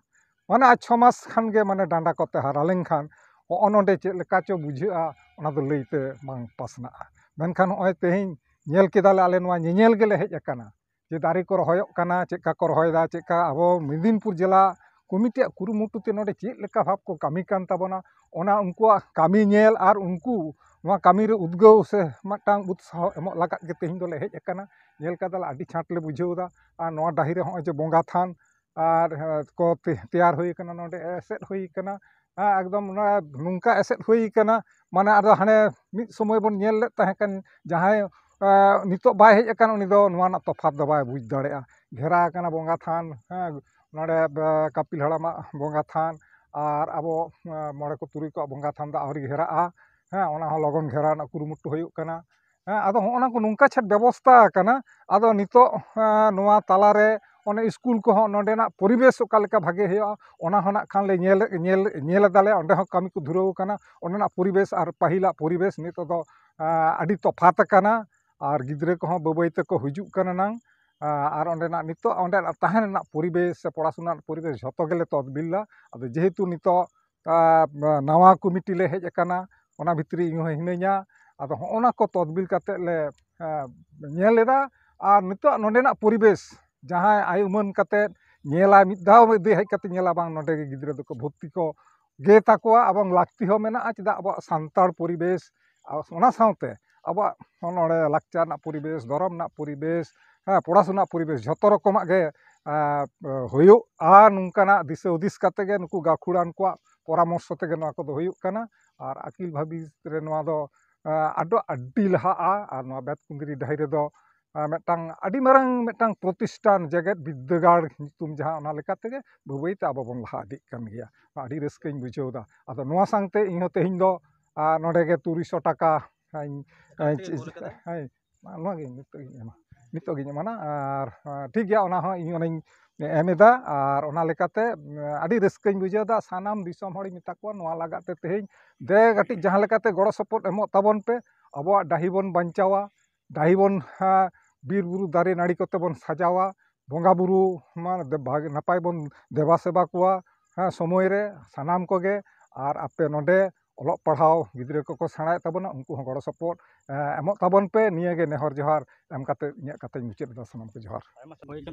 ᱢᱟᱱᱮ ᱟᱨ ᱪᱷᱚ ᱢᱟᱥ ᱠᱷᱟᱱ ᱜᱮ ᱢᱟᱱᱮ ᱰᱟᱸᱰᱟ ᱠᱚᱛᱮ ᱦᱟᱨᱟ ᱞᱮᱱᱠᱷᱟᱱ ᱦᱚᱸᱜᱼᱚ ᱱᱚᱰᱮ ᱪᱮᱫ ᱞᱮᱠᱟ ᱪᱚ ᱵᱩᱡᱷᱟᱹᱜᱼᱟ, ᱚᱱᱟ ᱫᱚ ᱞᱟᱹᱭᱛᱮ ᱵᱟᱝ ᱯᱟᱥᱱᱟᱜᱼᱟ᱾ ᱢᱮᱱᱠᱷᱟᱱ ᱱᱚᱜᱼᱚᱭ ᱛᱮᱦᱮᱧ ᱧᱮᱞ ᱠᱮᱫᱟᱞᱮ, ᱟᱞᱮ ᱱᱚᱣᱟ ᱧᱮᱧᱮᱞ ᱜᱮᱞᱮ ᱦᱮᱡ ᱟᱠᱟᱱᱟ ᱡᱮ ᱫᱟᱨᱮ ᱠᱚ ᱨᱚᱦᱚᱭᱚᱜ ᱠᱟᱱᱟ, ᱪᱮᱫ ᱠᱟ ᱠᱚ ᱨᱚᱦᱚᱭᱮᱫᱟ, ᱪᱮᱫ ᱠᱟ ᱟᱵᱚ ᱢᱮᱫᱤᱱᱯᱩᱨ ᱡᱮᱞᱟ ᱠᱚᱢᱤᱴᱤᱭᱟᱜ ᱠᱩᱨᱩᱢᱩᱴᱩ ᱛᱮ ᱱᱚᱰᱮ ᱪᱮᱫ ᱞᱮᱠᱟ ᱵᱷᱟᱵᱽ ᱠᱚ ᱠᱟᱹᱢᱤ ᱠᱟᱱ ᱛᱟᱵᱚᱱᱟ, ᱚᱱᱟ ᱩᱱᱠᱩᱣᱟᱜ ᱠᱟᱹᱢᱤ ᱧᱮᱞ ᱟᱨ ᱩᱱᱠᱩ ᱱᱚᱣᱟ ᱠᱟᱹᱢᱤ ᱨᱮ ᱩᱫᱽᱜᱟᱹᱣ ᱥᱮ ᱢᱤᱫᱴᱟᱝ ᱩᱛᱥᱟᱦᱚ ᱮᱢᱚᱜ ᱞᱟᱹᱜᱤᱫ ᱜᱮ ᱛᱮᱦᱮᱧ ᱫᱚᱞᱮ ᱦᱮᱡ ᱟᱠᱟᱱᱟ᱾ ᱧᱮᱞ ᱠᱟᱫᱟᱞᱮ, ᱟᱹᱰᱤ ᱪᱷᱟᱸᱴ ᱞᱮ ᱵᱩᱡᱷᱟᱹᱣ ᱮᱫᱟ᱾ ᱟᱨ ᱱᱚᱣᱟ ᱰᱟᱹᱦᱤ ᱨᱮ ᱦᱚᱸᱜᱼᱚᱭ ᱡᱮ ᱵᱚᱸᱜᱟ ᱛᱷᱟᱱ ᱟᱨ, ᱮ, ᱠᱚ ᱛᱮ-, ᱛᱮᱭᱟᱨ ᱦᱩᱭ ᱠᱟᱱᱟ, ᱱᱚᱰᱮ ᱮᱥᱮᱫ ᱦᱩᱭ ᱠᱟᱱᱟ᱾ ᱦᱮᱸ, ᱮᱠᱫᱚᱢ ᱱᱚᱣᱟ ᱱᱚᱝᱠᱟ ᱮᱥᱮᱫ ᱦᱩᱭ ᱠᱟᱱᱟ, ᱢᱟᱱᱮ ᱟᱫᱚ ᱦᱟᱱᱮ ᱢᱤᱫ ᱥᱚᱢᱚᱭ ᱵᱚᱱ ᱧᱮᱞ ᱞᱮᱫ ᱛᱟᱦᱮᱸ ᱠᱟᱱ, ᱡᱟᱦᱟᱸᱭ, ᱮ, ᱱᱤᱛᱚᱜ ᱵᱟᱭ ᱦᱮᱡ ᱟᱠᱟᱱ, ᱩᱱᱤ ᱫᱚ ᱱᱚᱣᱟ ᱨᱮᱱᱟᱜ ᱛᱚᱯᱷᱟᱛ ᱫᱚ ᱵᱟᱭ ᱵᱩᱡᱽ ᱫᱟᱲᱮᱭᱟᱜᱼᱟ᱾ ᱜᱷᱮᱨᱟ ᱟᱠᱟᱱᱟ ᱵᱚᱸᱜᱟ ᱛᱷᱟᱱ, ᱦᱮᱸ, ᱱᱚᱰᱮ, ᱮ, ᱠᱟᱯᱤᱞ ᱦᱟᱲᱟᱢᱟᱜ ᱵᱚᱸᱜᱟ ᱛᱷᱟᱱ ᱟᱨ ᱟᱵᱚ, ᱮ, ᱢᱚᱬᱮ ᱠᱚ ᱛᱩᱨᱩᱭ ᱠᱚᱣᱟᱜ ᱵᱚᱸᱜᱟ ᱛᱷᱟᱱ ᱫᱚ ᱟᱹᱣᱨᱤ ᱜᱷᱮᱨᱟᱜᱼᱟ᱾ ᱦᱮᱸ, ᱚᱱᱟ ᱦᱚᱸ ᱞᱚᱜᱚᱱ ᱜᱷᱮᱨᱟᱣ ᱨᱮᱱᱟᱜ ᱠᱩᱨᱩᱢᱩᱴᱩ ᱦᱩᱭᱩᱜ ᱠᱟᱱᱟ᱾ ᱦᱮᱸ, ᱟᱫᱚ ᱦᱚᱸᱜᱼᱚ ᱱᱟ ᱠᱚ ᱱᱚᱝᱠᱟ ᱪᱷᱟᱴ ᱵᱮᱵᱚᱥᱛᱷᱟ ᱟᱠᱟᱱᱟ᱾ ᱟᱫᱚ ᱱᱤᱛᱚᱜ, ᱮᱸ, ᱱᱚᱣᱟ ᱛᱟᱞᱟᱨᱮ ᱚᱱᱮ ᱥᱠᱩᱞ ᱠᱚᱦᱚᱸ ᱱᱚᱰᱮᱱᱟᱜ ᱯᱚᱨᱤᱵᱮᱥ ᱚᱠᱟ ᱞᱮᱠᱟ ᱵᱷᱟᱜᱮ ᱦᱩᱭᱩᱜᱼᱟ, ᱚᱱᱟ ᱦᱚᱸ ᱱᱟᱜ ᱠᱷᱟᱱ ᱞᱮ ᱧᱮᱞ, ᱧᱮᱞ, ᱧᱮᱞ ᱮᱫᱟᱞᱮ᱾ ᱚᱸᱰᱮ ᱦᱚᱸ ᱠᱟᱹᱢᱤ ᱠᱚ ᱫᱷᱩᱨᱟᱹᱣ ᱟᱠᱟᱱᱟ᱾ ᱚᱸᱰᱮᱱᱟᱜ ᱯᱚᱨᱤᱵᱮᱥ ᱟᱨ ᱯᱟᱹᱦᱤᱞᱟᱜ ᱯᱚᱨᱤᱵᱮᱥ ᱱᱤᱛᱚᱜ ᱫᱚ, ᱮᱸ, ᱟᱹᱰᱤ ᱛᱚᱯᱷᱟᱛ ᱟᱠᱟᱱᱟ᱾ ᱟᱨ ᱜᱤᱫᱽᱨᱟᱹ ᱠᱚᱦᱚᱸ ᱵᱟᱹᱭ ᱵᱟᱹᱭ ᱛᱮᱠᱚ ᱦᱤᱡᱩᱜ ᱠᱟᱱᱟ ᱱᱟᱝ᱾ ᱮᱸ, ᱟᱨ ᱚᱸᱰᱮᱱᱟᱜ ᱱᱤᱛᱚᱜ ᱚᱸᱰᱮᱱᱟᱜ ᱛᱟᱦᱮᱸ ᱨᱮᱱᱟᱜ ᱯᱚᱨᱤᱵᱮᱥ ᱥᱮ ᱯᱚᱲᱟᱥᱩᱱᱟ ᱨᱮᱱᱟᱜ ᱯᱚᱨᱤᱵᱮᱥ ᱡᱷᱚᱛᱚ ᱜᱮᱞᱮ ᱛᱚᱫᱵᱤᱞᱟ᱾ ᱟᱫᱚ ᱡᱮᱦᱮᱛᱩ ᱱᱤᱛᱚᱜ ᱟ, ᱱᱟᱣᱟ ᱠᱚᱢᱤᱴᱤ ᱞᱮ ᱦᱮᱡ ᱟᱠᱟᱱᱟ, ᱚᱱᱟ ᱵᱷᱤᱛᱨᱤ ᱤᱧ ᱦᱚᱸ ᱦᱤᱱᱟᱹᱧᱟ᱾ ᱟᱫᱚ ᱦᱚᱸᱜᱼᱚ ᱱᱟ ᱠᱚ ᱛᱚᱫᱵᱤᱞ ᱠᱟᱛᱮᱫ ᱞᱮ, ᱟ, ᱧᱮᱞ ᱮᱫᱟ᱾ ᱟᱨ ᱱᱤᱛᱚᱜ ᱱᱚᱰᱮᱱᱟᱜ ᱯᱚᱨᱤᱵᱮᱥ, ᱡᱟᱦᱟᱸᱭ ᱟᱭ ᱩᱢᱟᱹᱱ ᱠᱟᱛᱮᱫ ᱧᱮᱞᱟ, ᱢᱤᱫ ᱫᱷᱟᱣ ᱢᱤᱫ ᱫᱷᱟᱣ ᱦᱮᱡ ᱠᱟᱛᱮᱫ ᱧᱮᱞᱟ, ᱵᱟᱝ, ᱱᱚᱰᱮ ᱜᱮ ᱜᱤᱫᱽᱨᱟᱹ ᱫᱚᱠᱚ ᱵᱷᱚᱨᱛᱤ ᱠᱚ ᱜᱮ ᱛᱟᱠᱚᱣᱟ, ᱮᱵᱚᱝ ᱞᱟᱹᱠᱛᱤ ᱦᱚᱸ ᱢᱮᱱᱟᱜᱼᱟ᱾ ᱪᱮᱫᱟᱜ ᱟᱵᱚᱣᱟᱜ ᱥᱟᱱᱛᱟᱲ ᱯᱚᱨᱤᱵᱮᱥ, ᱟᱨ ᱚᱱᱟ ᱥᱟᱶᱛᱮ ᱟᱵᱚᱣᱟᱜ ᱱᱚᱰᱮ ᱞᱟᱠᱪᱟᱨ ᱨᱮᱱᱟᱜ ᱯᱚᱨᱤᱵᱮᱥ, ᱫᱷᱚᱨᱚᱢ ᱨᱮᱱᱟᱜ ᱯᱚᱨᱤᱵᱮᱥ, ᱦᱮᱸ, ᱯᱚᱲᱟᱥᱩᱱᱟ ᱨᱮᱱᱟᱜ ᱯᱚᱨᱤᱵᱮᱥ, ᱡᱷᱚᱛᱚ ᱨᱚᱠᱚᱢᱟᱜ ᱜᱮ, ᱮᱸ, ᱦᱩᱭᱩᱜᱼᱟ᱾ ᱱᱚᱝᱠᱟᱱᱟᱜ ᱫᱤᱥᱟᱹ ᱦᱩᱫᱤᱥ ᱠᱟᱛᱮ ᱜᱮ ᱱᱩᱠᱩ ᱜᱟᱹᱠᱷᱩᱲᱟᱱ ᱠᱚᱣᱟᱜ ᱯᱚᱨᱟᱢᱚᱨᱥᱚ ᱛᱮᱜᱮ ᱱᱚᱣᱟ ᱠᱚᱫᱚ ᱦᱩᱭᱩᱜ ᱠᱟᱱᱟ᱾ ᱟᱨ ᱟᱹᱠᱤᱞ ᱵᱷᱟᱹᱵᱤᱛ ᱨᱮ ᱱᱚᱣᱟ ᱫᱚ, ᱮᱸ, ᱟᱹᱰᱤ, ᱟᱹᱰᱤ ᱞᱟᱦᱟᱜᱼᱟ᱾ ᱟᱨ ᱱᱚᱣᱟ ᱵᱮᱛᱠᱩᱸᱫᱽᱨᱤ ᱰᱟᱹᱦᱤ ᱨᱮᱫᱚ, ᱮᱸ, ᱢᱤᱫᱴᱟᱝ ᱟᱹᱰᱤ ᱢᱟᱨᱟᱝ ᱢᱤᱫᱴᱟᱝ ᱯᱨᱚᱛᱤᱥᱴᱷᱟᱱ, ᱡᱮᱜᱮᱛ ᱵᱤᱫᱽᱫᱟᱹᱜᱟᱲ ᱧᱩᱛᱩᱢ ᱡᱟᱦᱟᱸ, ᱚᱱᱟ ᱞᱮᱠᱟ ᱛᱮᱜᱮ ᱵᱟᱹᱭ ᱵᱟᱹᱭ ᱛᱮ ᱟᱵᱚ ᱵᱚᱱ ᱞᱟᱦᱟ ᱤᱫᱤᱜ ᱠᱟᱱ ᱜᱮᱭᱟ᱾ ᱟᱹᱰᱤ ᱨᱟᱹᱥᱠᱟᱹᱧ ᱵᱩᱡᱷᱟᱹᱣ ᱮᱫᱟ᱾ ᱟᱫᱚ ᱱᱚᱣᱟ ᱥᱟᱶᱛᱮ ᱤᱧ ᱦᱚᱸ ᱛᱮᱦᱮᱧ ᱫᱚ, ᱟᱨ ᱱᱚᱰᱮ ᱜᱮ ᱛᱩᱨᱩᱭ ᱥᱚ ᱴᱟᱠᱟ, ᱦᱮᱸ, ᱦᱮᱸ, ᱦᱮᱸ, ᱱᱚᱣᱟ ᱜᱮ ᱱᱤᱛᱚᱜ ᱜᱤᱧ ᱮᱢᱟ, ᱱᱤᱛᱚᱜ ᱜᱤᱧ ᱮᱢᱟ ᱱᱟ᱾ ᱟᱨ, ᱟᱨ ᱴᱷᱤᱠ ᱜᱮᱭᱟ, ᱚᱱᱟ ᱦᱚᱸ ᱤᱧ ᱚᱱᱟᱧ ᱮᱢ ᱮᱫᱟ᱾ ᱟᱨ ᱚᱱᱟ ᱞᱮᱠᱟᱛᱮ, ᱟᱹᱰᱤ ᱨᱟᱹᱥᱠᱟᱹᱧ ᱵᱩᱡᱷᱟᱹᱣ ᱮᱫᱟ᱾ ᱥᱟᱱᱟᱢ ᱫᱤᱥᱚᱢ ᱦᱚᱲᱤᱧ ᱢᱮᱛᱟ ᱠᱚᱣᱟ, ᱱᱚᱣᱟ ᱞᱟᱜᱟᱫ ᱛᱮ ᱛᱮᱦᱮᱧ ᱫᱮ ᱠᱟᱹᱴᱤᱡ ᱡᱟᱦᱟᱸ ᱞᱮᱠᱟᱛᱮ ᱜᱚᱲᱚ ᱥᱚᱯᱚᱦᱚᱫ ᱮᱢᱚᱜ ᱛᱟᱵᱚᱱ ᱯᱮ, ᱟᱵᱚᱣᱟᱜ ᱰᱟᱹᱦᱤ ᱵᱚᱱ ᱵᱟᱧᱪᱟᱣᱟ, ᱰᱟᱹᱦᱤ ᱵᱚᱱ, ᱦᱮᱸ, ᱵᱤᱨ ᱵᱩᱨᱩ ᱫᱟᱨᱮ ᱱᱟᱹᱲᱤ ᱠᱚᱛᱮ ᱵᱚᱱ ᱥᱟᱡᱟᱣᱟ, ᱵᱚᱸᱜᱟ ᱵᱩᱨᱩ ᱢᱟ ᱫᱮ-, ᱵᱷᱟᱜᱮ ᱱᱟᱯᱟᱭ ᱵᱚᱱ ᱫᱮᱵᱟ ᱥᱮᱵᱟ ᱠᱚᱣᱟ, ᱦᱮᱸ, ᱥᱚᱢᱚᱭ ᱨᱮ ᱥᱟᱱᱟᱢ ᱠᱚᱜᱮ᱾ ᱟᱨ ᱟᱯᱮ ᱱᱚᱰᱮ ᱚᱞᱚᱜ ᱯᱟᱲᱦᱟᱣ ᱜᱤᱫᱽᱨᱟᱹ ᱠᱚᱠᱚ ᱥᱮᱬᱟᱭᱮᱫ ᱛᱟᱵᱚᱱᱟ, ᱩᱱᱠᱩ ᱦᱚᱸ ᱜᱚᱲᱚ ᱥᱚᱯᱚᱦᱚᱫ, ᱮ, ᱮᱢᱚᱜ ᱛᱟᱵᱚᱱ ᱯᱮ᱾ ᱱᱤᱭᱟᱹ ᱜᱮ ᱱᱮᱦᱚᱨ ᱡᱚᱦᱟᱨ ᱮᱢ ᱠᱟᱛᱮ ᱤᱧᱟᱹᱜ ᱠᱟᱛᱷᱟᱧ ᱢᱩᱪᱟᱹᱫ ᱮᱫᱟ᱾ ᱥᱟᱱᱟᱢ ᱠᱚ ᱡᱚᱦᱟᱨ᱾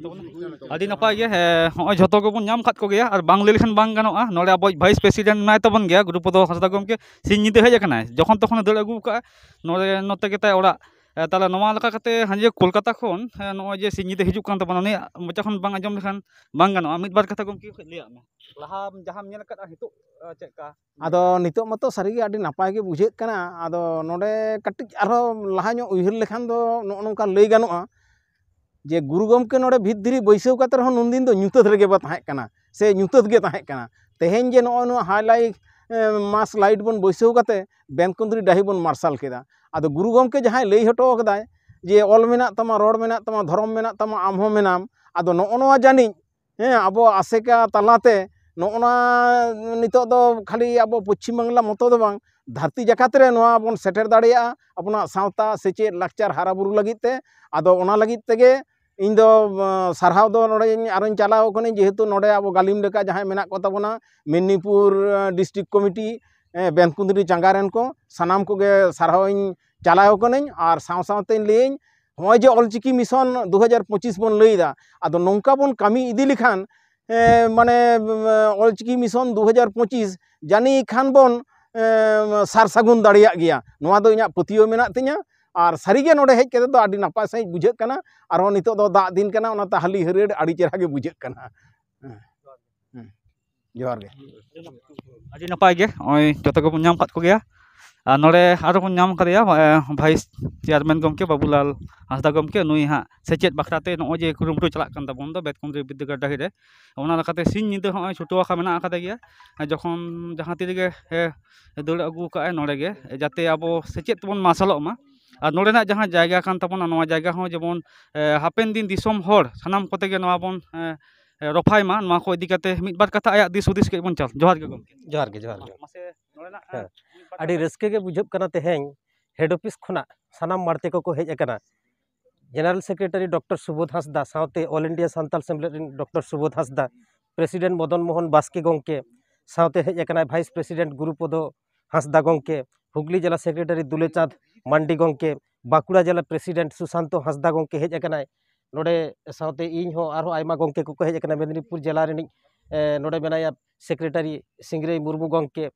ᱟᱹᱰᱤ ᱱᱟᱯᱟᱭ ᱜᱮ, ᱦᱮᱸ, ᱦᱚᱸᱜᱼᱚᱭ ᱡᱷᱚᱛᱚ ᱜᱮᱵᱚᱱ ᱧᱟᱢ ᱠᱟᱫ ᱠᱚᱜᱮᱭᱟ, ᱟᱨ ᱵᱟᱝ ᱞᱟᱹᱭ ᱞᱮᱠᱷᱟᱱ ᱵᱟᱝ ᱜᱟᱱᱚᱜᱼᱟ᱾ ᱱᱚᱰᱮ ᱟᱵᱚᱭᱤᱡ vice president ᱢᱮᱱᱟᱭ ᱛᱟᱵᱚᱱ ᱜᱮᱭᱟ, ᱜᱩᱨᱩᱯᱚᱫᱚ ᱦᱟᱸᱥᱫᱟ ᱜᱚᱢᱠᱮ, ᱥᱤᱧ ᱧᱤᱫᱟᱹ ᱦᱮᱡ ᱟᱠᱟᱱᱟᱭ, ᱡᱚᱠᱷᱚᱱ ᱛᱚᱠᱷᱚᱱᱮ ᱫᱟᱹᱲ ᱟᱹᱜᱩ ᱠᱟᱜᱼᱟ, ᱱᱚᱰᱮ ᱱᱚᱛᱮ ᱜᱮᱛᱟᱭ ᱚᱲᱟᱜ᱾ ᱮ, ᱛᱟᱦᱚᱞᱮ ᱱᱚᱣᱟ ᱞᱮᱠᱟ ᱠᱟᱛᱮ ᱦᱟᱸᱡᱮ ᱠᱳᱞᱠᱟᱛᱟ ᱠᱷᱚᱱ, ᱮ, ᱱᱚᱜᱼᱚᱭ ᱡᱮ ᱥᱤᱧ ᱧᱤᱫᱟᱹ ᱦᱤᱡᱩᱜ ᱠᱟᱱ ᱛᱟᱵᱚᱱᱟ, ᱩᱱᱤᱭᱟᱜ ᱢᱚᱪᱟ ᱠᱷᱚᱱ ᱵᱟᱝ ᱟᱸᱡᱚᱢ ᱞᱮᱠᱷᱟᱱ ᱵᱟᱝ ᱜᱟᱱᱚᱜᱼᱟ᱾ ᱢᱤᱫ ᱵᱟᱨ ᱠᱟᱛᱷᱟ ᱜᱚᱢᱠᱮ ᱠᱟᱹᱡ ᱞᱟᱹᱭᱟᱜ ᱢᱮ, ᱞᱟᱦᱟ ᱡᱟᱦᱟᱸᱢ ᱧᱮᱞ ᱟᱠᱟᱫᱼᱟ, ᱱᱤᱛᱚᱜ, ᱮ, ᱪᱮᱫ ᱞᱮᱠᱟ? ᱟᱫᱚ ᱱᱤᱛᱚᱜ ᱢᱟᱛᱚ ᱥᱟᱹᱨᱤᱜᱮ ᱟᱹᱰᱤ ᱱᱟᱯᱟᱭ ᱜᱮ ᱵᱩᱡᱷᱟᱹᱜ ᱠᱟᱱᱟ᱾ ᱟᱫᱚ ᱱᱚᱰᱮ ᱠᱟᱹᱴᱤᱡ ᱟᱨᱦᱚᱸ ᱞᱟᱦᱟ ᱧᱚᱜ ᱩᱭᱦᱟᱹᱨ ᱞᱮᱠᱷᱟᱱ ᱫᱚ ᱱᱚᱜᱼᱚ ᱱᱚᱝᱠᱟ ᱞᱟᱹᱭ ᱜᱟᱱᱚᱜᱼᱟ ᱡᱮ ᱜᱩᱨᱩ ᱜᱚᱢᱠᱮ ᱱᱚᱰᱮ ᱵᱷᱤᱛ ᱫᱷᱤᱨᱤ ᱵᱟᱹᱭᱥᱟᱹᱣ ᱠᱟᱛᱮ ᱨᱮᱦᱚᱸ ᱱᱩᱱᱫᱤᱱ ᱫᱚ ᱧᱩᱛᱟᱹᱛ ᱨᱮᱜᱮ ᱵᱚ ᱛᱟᱦᱮᱸ ᱠᱟᱱᱟ, ᱥᱮ ᱧᱩᱛᱟᱹᱛ ᱜᱮ ᱛᱟᱦᱮᱸ ᱠᱟᱱᱟ᱾ ᱛᱮᱦᱮᱧ ᱡᱮ ᱱᱚᱜᱼᱚᱭ ᱱᱚᱣᱟ high light, ᱮ, mask light ᱵᱚᱱ ᱵᱟᱹᱭᱥᱟᱹᱣ ᱠᱟᱛᱮ ᱵᱮᱱᱠᱩᱸᱫᱽᱨᱤ ᱰᱟᱹᱦᱤ ᱵᱚᱱ ᱢᱟᱨᱥᱟᱞ ᱠᱮᱫᱟ᱾ ᱟᱫᱚ ᱜᱩᱨᱩ ᱜᱚᱢᱠᱮ ᱡᱟᱦᱟᱸᱭ ᱞᱟᱹᱭ ᱦᱚᱴᱚ ᱠᱟᱫᱟᱭ ᱡᱮ ᱚᱞ ᱢᱮᱱᱟᱜ ᱛᱟᱢᱟ, ᱨᱚᱲ ᱢᱮᱱᱟᱜ ᱛᱟᱢᱟ, ᱫᱷᱚᱨᱚᱢ ᱢᱮᱱᱟᱜ ᱛᱟᱢᱟ, ᱟᱢ ᱦᱚᱸ ᱢᱮᱱᱟᱢ, ᱟᱫᱚ ᱱᱚᱜᱼᱚ ᱱᱚᱣᱟ ᱡᱟᱹᱱᱤᱡ, ᱦᱮᱸ, ᱟᱵᱚ ᱟᱥᱮᱠᱟ ᱛᱟᱞᱟᱛᱮ ᱱᱚᱜᱼᱚ ᱱᱟ ᱱᱤᱛᱚᱜ ᱫᱚ ᱠᱷᱟᱹᱞᱤ ᱟᱵᱚ ᱯᱚᱪᱷᱤᱢ ᱵᱟᱝᱞᱟ ᱢᱚᱛᱚ ᱫᱚ ᱵᱟᱝ, ᱫᱷᱟᱹᱨᱛᱤ ᱡᱟᱠᱟᱛ ᱨᱮ ᱱᱚᱣᱟ ᱵᱚᱱ ᱥᱮᱴᱮᱨ ᱫᱟᱲᱮᱭᱟᱜᱼᱟ, ᱟᱵᱚᱱᱟᱜ ᱥᱟᱶᱛᱟ, ᱥᱮᱪᱮᱫ, ᱞᱟᱠᱪᱟᱨ ᱦᱟᱨᱟ ᱵᱩᱨᱩ ᱞᱟᱹᱜᱤᱫ ᱛᱮ᱾ ᱟᱫᱚ ᱚᱱᱟ ᱞᱟᱹᱜᱤᱫ ᱛᱮᱜᱮ ᱤᱧ ᱫᱚ, ᱟᱸ, ᱥᱟᱨᱦᱟᱣ ᱫᱚ ᱱᱚᱰᱮᱧ ᱟᱨᱚᱧ ᱪᱟᱞᱟᱣ ᱠᱟᱹᱱᱟᱹᱧ, ᱡᱮᱦᱮᱛᱩ ᱱᱚᱰᱮ ᱟᱵᱚ ᱜᱟᱹᱞᱤᱢ ᱞᱮᱠᱟ ᱡᱟᱦᱟᱸᱭ ᱢᱮᱱᱟᱜ ᱠᱚ ᱛᱟᱵᱚᱱᱟ, ᱢᱮᱫᱽᱱᱤᱯᱩᱨ, ᱟᱸ, district committee, ᱮᱸ, ᱵᱮᱱᱠᱩᱸᱫᱽᱨᱤ ᱪᱟᱸᱜᱟ ᱨᱮᱱ ᱠᱚ, ᱥᱟᱱᱟᱢ ᱠᱚᱜᱮ ᱥᱟᱨᱦᱟᱣ ᱤᱧ ᱪᱟᱞᱟᱣ ᱠᱟᱹᱱᱟᱹᱧ᱾ ᱟᱨ ᱥᱟᱶ ᱥᱟᱶᱛᱮᱧ ᱞᱟᱹᱭᱟᱹᱧ, ᱱᱚᱜᱼᱚᱭ ᱡᱮ ᱚᱞᱪᱤᱠᱤ mission ᱫᱩ ᱦᱟᱡᱟᱨ ᱯᱚᱸᱪᱤᱥ ᱵᱚᱱ ᱞᱟᱹᱭᱫᱟ, ᱟᱫᱚ ᱱᱚᱝᱠᱟ ᱵᱚᱱ ᱠᱟᱹᱢᱤ ᱤᱫᱤ ᱞᱮᱠᱷᱟᱱ, ᱮᱸ, ᱢᱟᱱᱮ, ᱩᱸ, ᱚᱞᱪᱤᱠᱤ mission ᱫᱩ ᱦᱟᱡᱟᱨ ᱯᱚᱸᱪᱤᱥ ᱡᱟᱹᱱᱤᱡ ᱠᱷᱟᱱ ᱵᱚᱱ, ᱮᱸ, ᱥᱟᱨ ᱥᱟᱹᱜᱩᱱ ᱫᱟᱲᱮᱭᱟᱜ ᱜᱮᱭᱟ, ᱱᱚᱣᱟ ᱫᱚ ᱤᱧᱟᱹᱜ ᱯᱟᱹᱛᱭᱟᱹᱣ ᱢᱮᱱᱟᱜ ᱛᱤᱧᱟᱹ᱾ ᱟᱨ ᱥᱟᱹᱨᱤᱜᱮ ᱱᱚᱰᱮ ᱦᱮᱡ ᱠᱟᱛᱮ ᱫᱚ ᱟᱹᱰᱤ ᱱᱟᱯᱟᱭ ᱥᱟᱺᱦᱤᱡ ᱵᱩᱡᱷᱟᱹᱜ ᱠᱟᱱᱟ᱾ ᱟᱨᱦᱚᱸ ᱱᱤᱛᱚᱜ ᱫᱚ ᱫᱟᱜ ᱫᱤᱱ ᱠᱟᱱᱟ, ᱚᱱᱟᱛᱮ ᱦᱟᱹᱞᱤ ᱦᱟᱹᱨᱭᱟᱹᱲ ᱟᱹᱰᱤ ᱪᱮᱦᱨᱟ ᱜᱮ ᱵᱩᱡᱷᱟᱹᱜ ᱠᱟᱱᱟ᱾ ᱦᱮᱸ᱾ ᱦᱮᱸ᱾ ᱡᱚᱦᱟᱨ ᱜᱮ᱾ ᱟᱹᱰᱤ ᱱᱟᱯᱟᱭ ᱜᱮ, ᱱᱚᱜᱼᱚᱭ ᱡᱚᱛᱚ ᱜᱮᱵᱚᱱ ᱧᱟᱢ ᱠᱟᱫ ᱠᱚᱜᱮᱭᱟ᱾ ᱟᱨ ᱱᱚᱰᱮ ᱟᱨᱚ ᱵᱚᱱ ᱧᱟᱢ ᱠᱟᱫᱮᱭᱟ, ᱮ, vice chairman ᱜᱚᱢᱠᱮ ᱵᱟᱹᱵᱩᱞᱟᱞ ᱦᱟᱸᱥᱫᱟ ᱜᱚᱢᱠᱮ, ᱱᱩᱭ ᱦᱟᱸᱜ ᱥᱮᱪᱮᱫ ᱵᱟᱠᱷᱨᱟᱛᱮ ᱱᱚᱜᱼᱚᱭ ᱡᱮ ᱠᱩᱨᱩᱢᱩᱴᱩ ᱪᱟᱞᱟᱜ ᱠᱟᱱ ᱛᱟᱵᱚᱱ ᱫᱚ ᱵᱮᱛᱠᱩᱸᱫᱽᱨᱤ ᱵᱤᱨᱫᱟᱹᱜᱟᱲ ᱰᱟᱹᱦᱤ ᱨᱮ, ᱚᱱᱟ ᱞᱮᱠᱟᱛᱮ ᱥᱤᱧ ᱧᱤᱫᱟᱹ ᱦᱚᱸᱜᱼᱚᱭ ᱪᱷᱩᱴᱟᱹᱣ ᱟᱠᱟ ᱢᱮᱱᱟᱜ ᱟᱠᱟᱫᱮ ᱜᱮᱭᱟ᱾ ᱡᱚᱠᱷᱚᱱ ᱡᱟᱦᱟᱸ ᱛᱤ ᱨᱮᱜᱮ, ᱮ, ᱫᱟᱹᱲ ᱟᱹᱜᱩ ᱠᱟᱜᱼᱟᱭ ᱱᱚᱰᱮ ᱜᱮ, ᱡᱟᱛᱮ ᱟᱵᱚ ᱥᱮᱪᱮᱫ ᱛᱮᱵᱚᱱ ᱢᱟᱨᱥᱟᱞᱚᱜ ᱢᱟ᱾ ᱟᱨ ᱱᱚᱰᱮᱱᱟᱜ ᱡᱟᱦᱟᱸ ᱡᱟᱭᱜᱟ ᱠᱟᱱ ᱛᱟᱵᱚᱱᱟ, ᱱᱚᱣᱟ ᱡᱟᱭᱜᱟ ᱦᱚᱸ ᱡᱮᱢᱚᱱ, ᱮ, ᱦᱟᱯᱮᱱ ᱫᱤᱱ ᱫᱤᱥᱚᱢ ᱦᱚᱲ ᱥᱟᱱᱟᱢ ᱠᱚᱛᱮ ᱜᱮ ᱱᱚᱣᱟ ᱵᱚᱱ, ᱮ, ᱮ, ᱨᱚᱯᱷᱟᱭ ᱢᱟ, ᱱᱚᱣᱟ ᱠᱚ ᱤᱫᱤ ᱠᱟᱛᱮ ᱢᱤᱫ ᱵᱟᱨ ᱠᱟᱛᱷᱟ ᱟᱭᱟᱜ ᱫᱤᱥ ᱦᱩᱫᱤᱥ ᱠᱟᱹᱡ ᱵᱚᱱ ᱪᱟᱞ᱾ ᱡᱚᱦᱟᱨ ᱜᱮ, ᱡᱚᱦᱟᱨ ᱜᱮ, ᱡᱚᱦᱟᱨ ᱜᱮ᱾ ᱡᱚᱦᱟᱨ ᱜᱮ᱾ ᱢᱟᱥᱮ ᱱᱚᱰᱮᱱᱟᱜ, ᱦᱮᱸ᱾ ᱢᱤᱫ ᱵᱟᱨ ᱟᱹᱰᱤ ᱠᱟᱛᱷᱟ᱾ ᱨᱟᱹᱥᱠᱟᱹ ᱜᱮ ᱵᱩᱡᱷᱟᱹᱜ ᱠᱟᱱᱟ ᱛᱮᱦᱮᱧ head office ᱠᱷᱚᱱᱟᱜ ᱥᱟᱱᱟᱢ ᱢᱟᱲᱛᱮ ᱠᱚᱠᱚ ᱦᱮᱡ ᱟᱠᱟᱱᱟ᱾ General Secretary ᱰᱚᱠᱴᱚᱨ ᱥᱩᱵᱳᱫᱷ ᱦᱟᱸᱥᱫᱟ ᱥᱟᱶᱛᱮ All India ᱥᱟᱱᱛᱟᱞ ᱥᱮᱢᱞᱮᱫ ᱨᱮᱱ ᱰᱚᱠᱴᱚᱨ ᱥᱩᱵᱳᱫᱷ ᱦᱟᱸᱥᱫᱟ, President ᱢᱚᱫᱚᱱ ᱢᱳᱦᱚᱱ ᱵᱟᱥᱠᱮ ᱜᱚᱢᱠᱮ, ᱥᱟᱶᱛᱮ ᱦᱮᱡ ᱟᱠᱟᱱᱟᱭ ᱵᱷᱟᱭᱤᱥ ᱯᱨᱮᱥᱤᱰᱮᱱᱴ ᱜᱩᱨᱩᱯᱚᱫᱚ ᱦᱟᱸᱥᱫᱟ ᱜᱚᱢᱠᱮ, ᱦᱩᱜᱽᱞᱤ ᱡᱮᱞᱟ ᱥᱮᱠᱨᱮᱴᱟᱨᱤ ᱫᱩᱞᱟᱹᱪᱟᱸᱫᱽ ᱢᱟᱱᱰᱤ ᱜᱚᱢᱠᱮ, ᱵᱟᱸᱠᱩᱲᱟ ᱡᱮᱞᱟ ᱯᱨᱮᱥᱤᱰᱮᱱᱴ ᱥᱩᱥᱟᱱᱛᱚ ᱦᱟᱸᱥᱫᱟ ᱜᱚᱢᱠᱮ ᱦᱮᱡ ᱟᱠᱟᱱᱟᱭ᱾ ᱱᱚᱰᱮ ᱥᱟᱶᱛᱮ ᱤᱧ ᱦᱚᱸ ᱟᱨᱦᱚᱸ ᱟᱭᱢᱟ ᱜᱚᱢᱠᱮ ᱠᱚᱠᱚ ᱦᱮᱡ ᱟᱠᱟᱱᱟ᱾ ᱢᱮᱫᱽᱱᱤᱯᱩᱨ ᱡᱮᱞᱟ ᱨᱤᱱᱤᱡ, ᱮ, ᱱᱚᱰᱮ ᱢᱮᱱᱟᱭᱟ ᱥᱮᱠᱨᱮᱴᱟᱨᱤ ᱥᱤᱝᱨᱟᱹᱭ ᱢᱩᱨᱢᱩ ᱜᱚᱢᱠᱮ,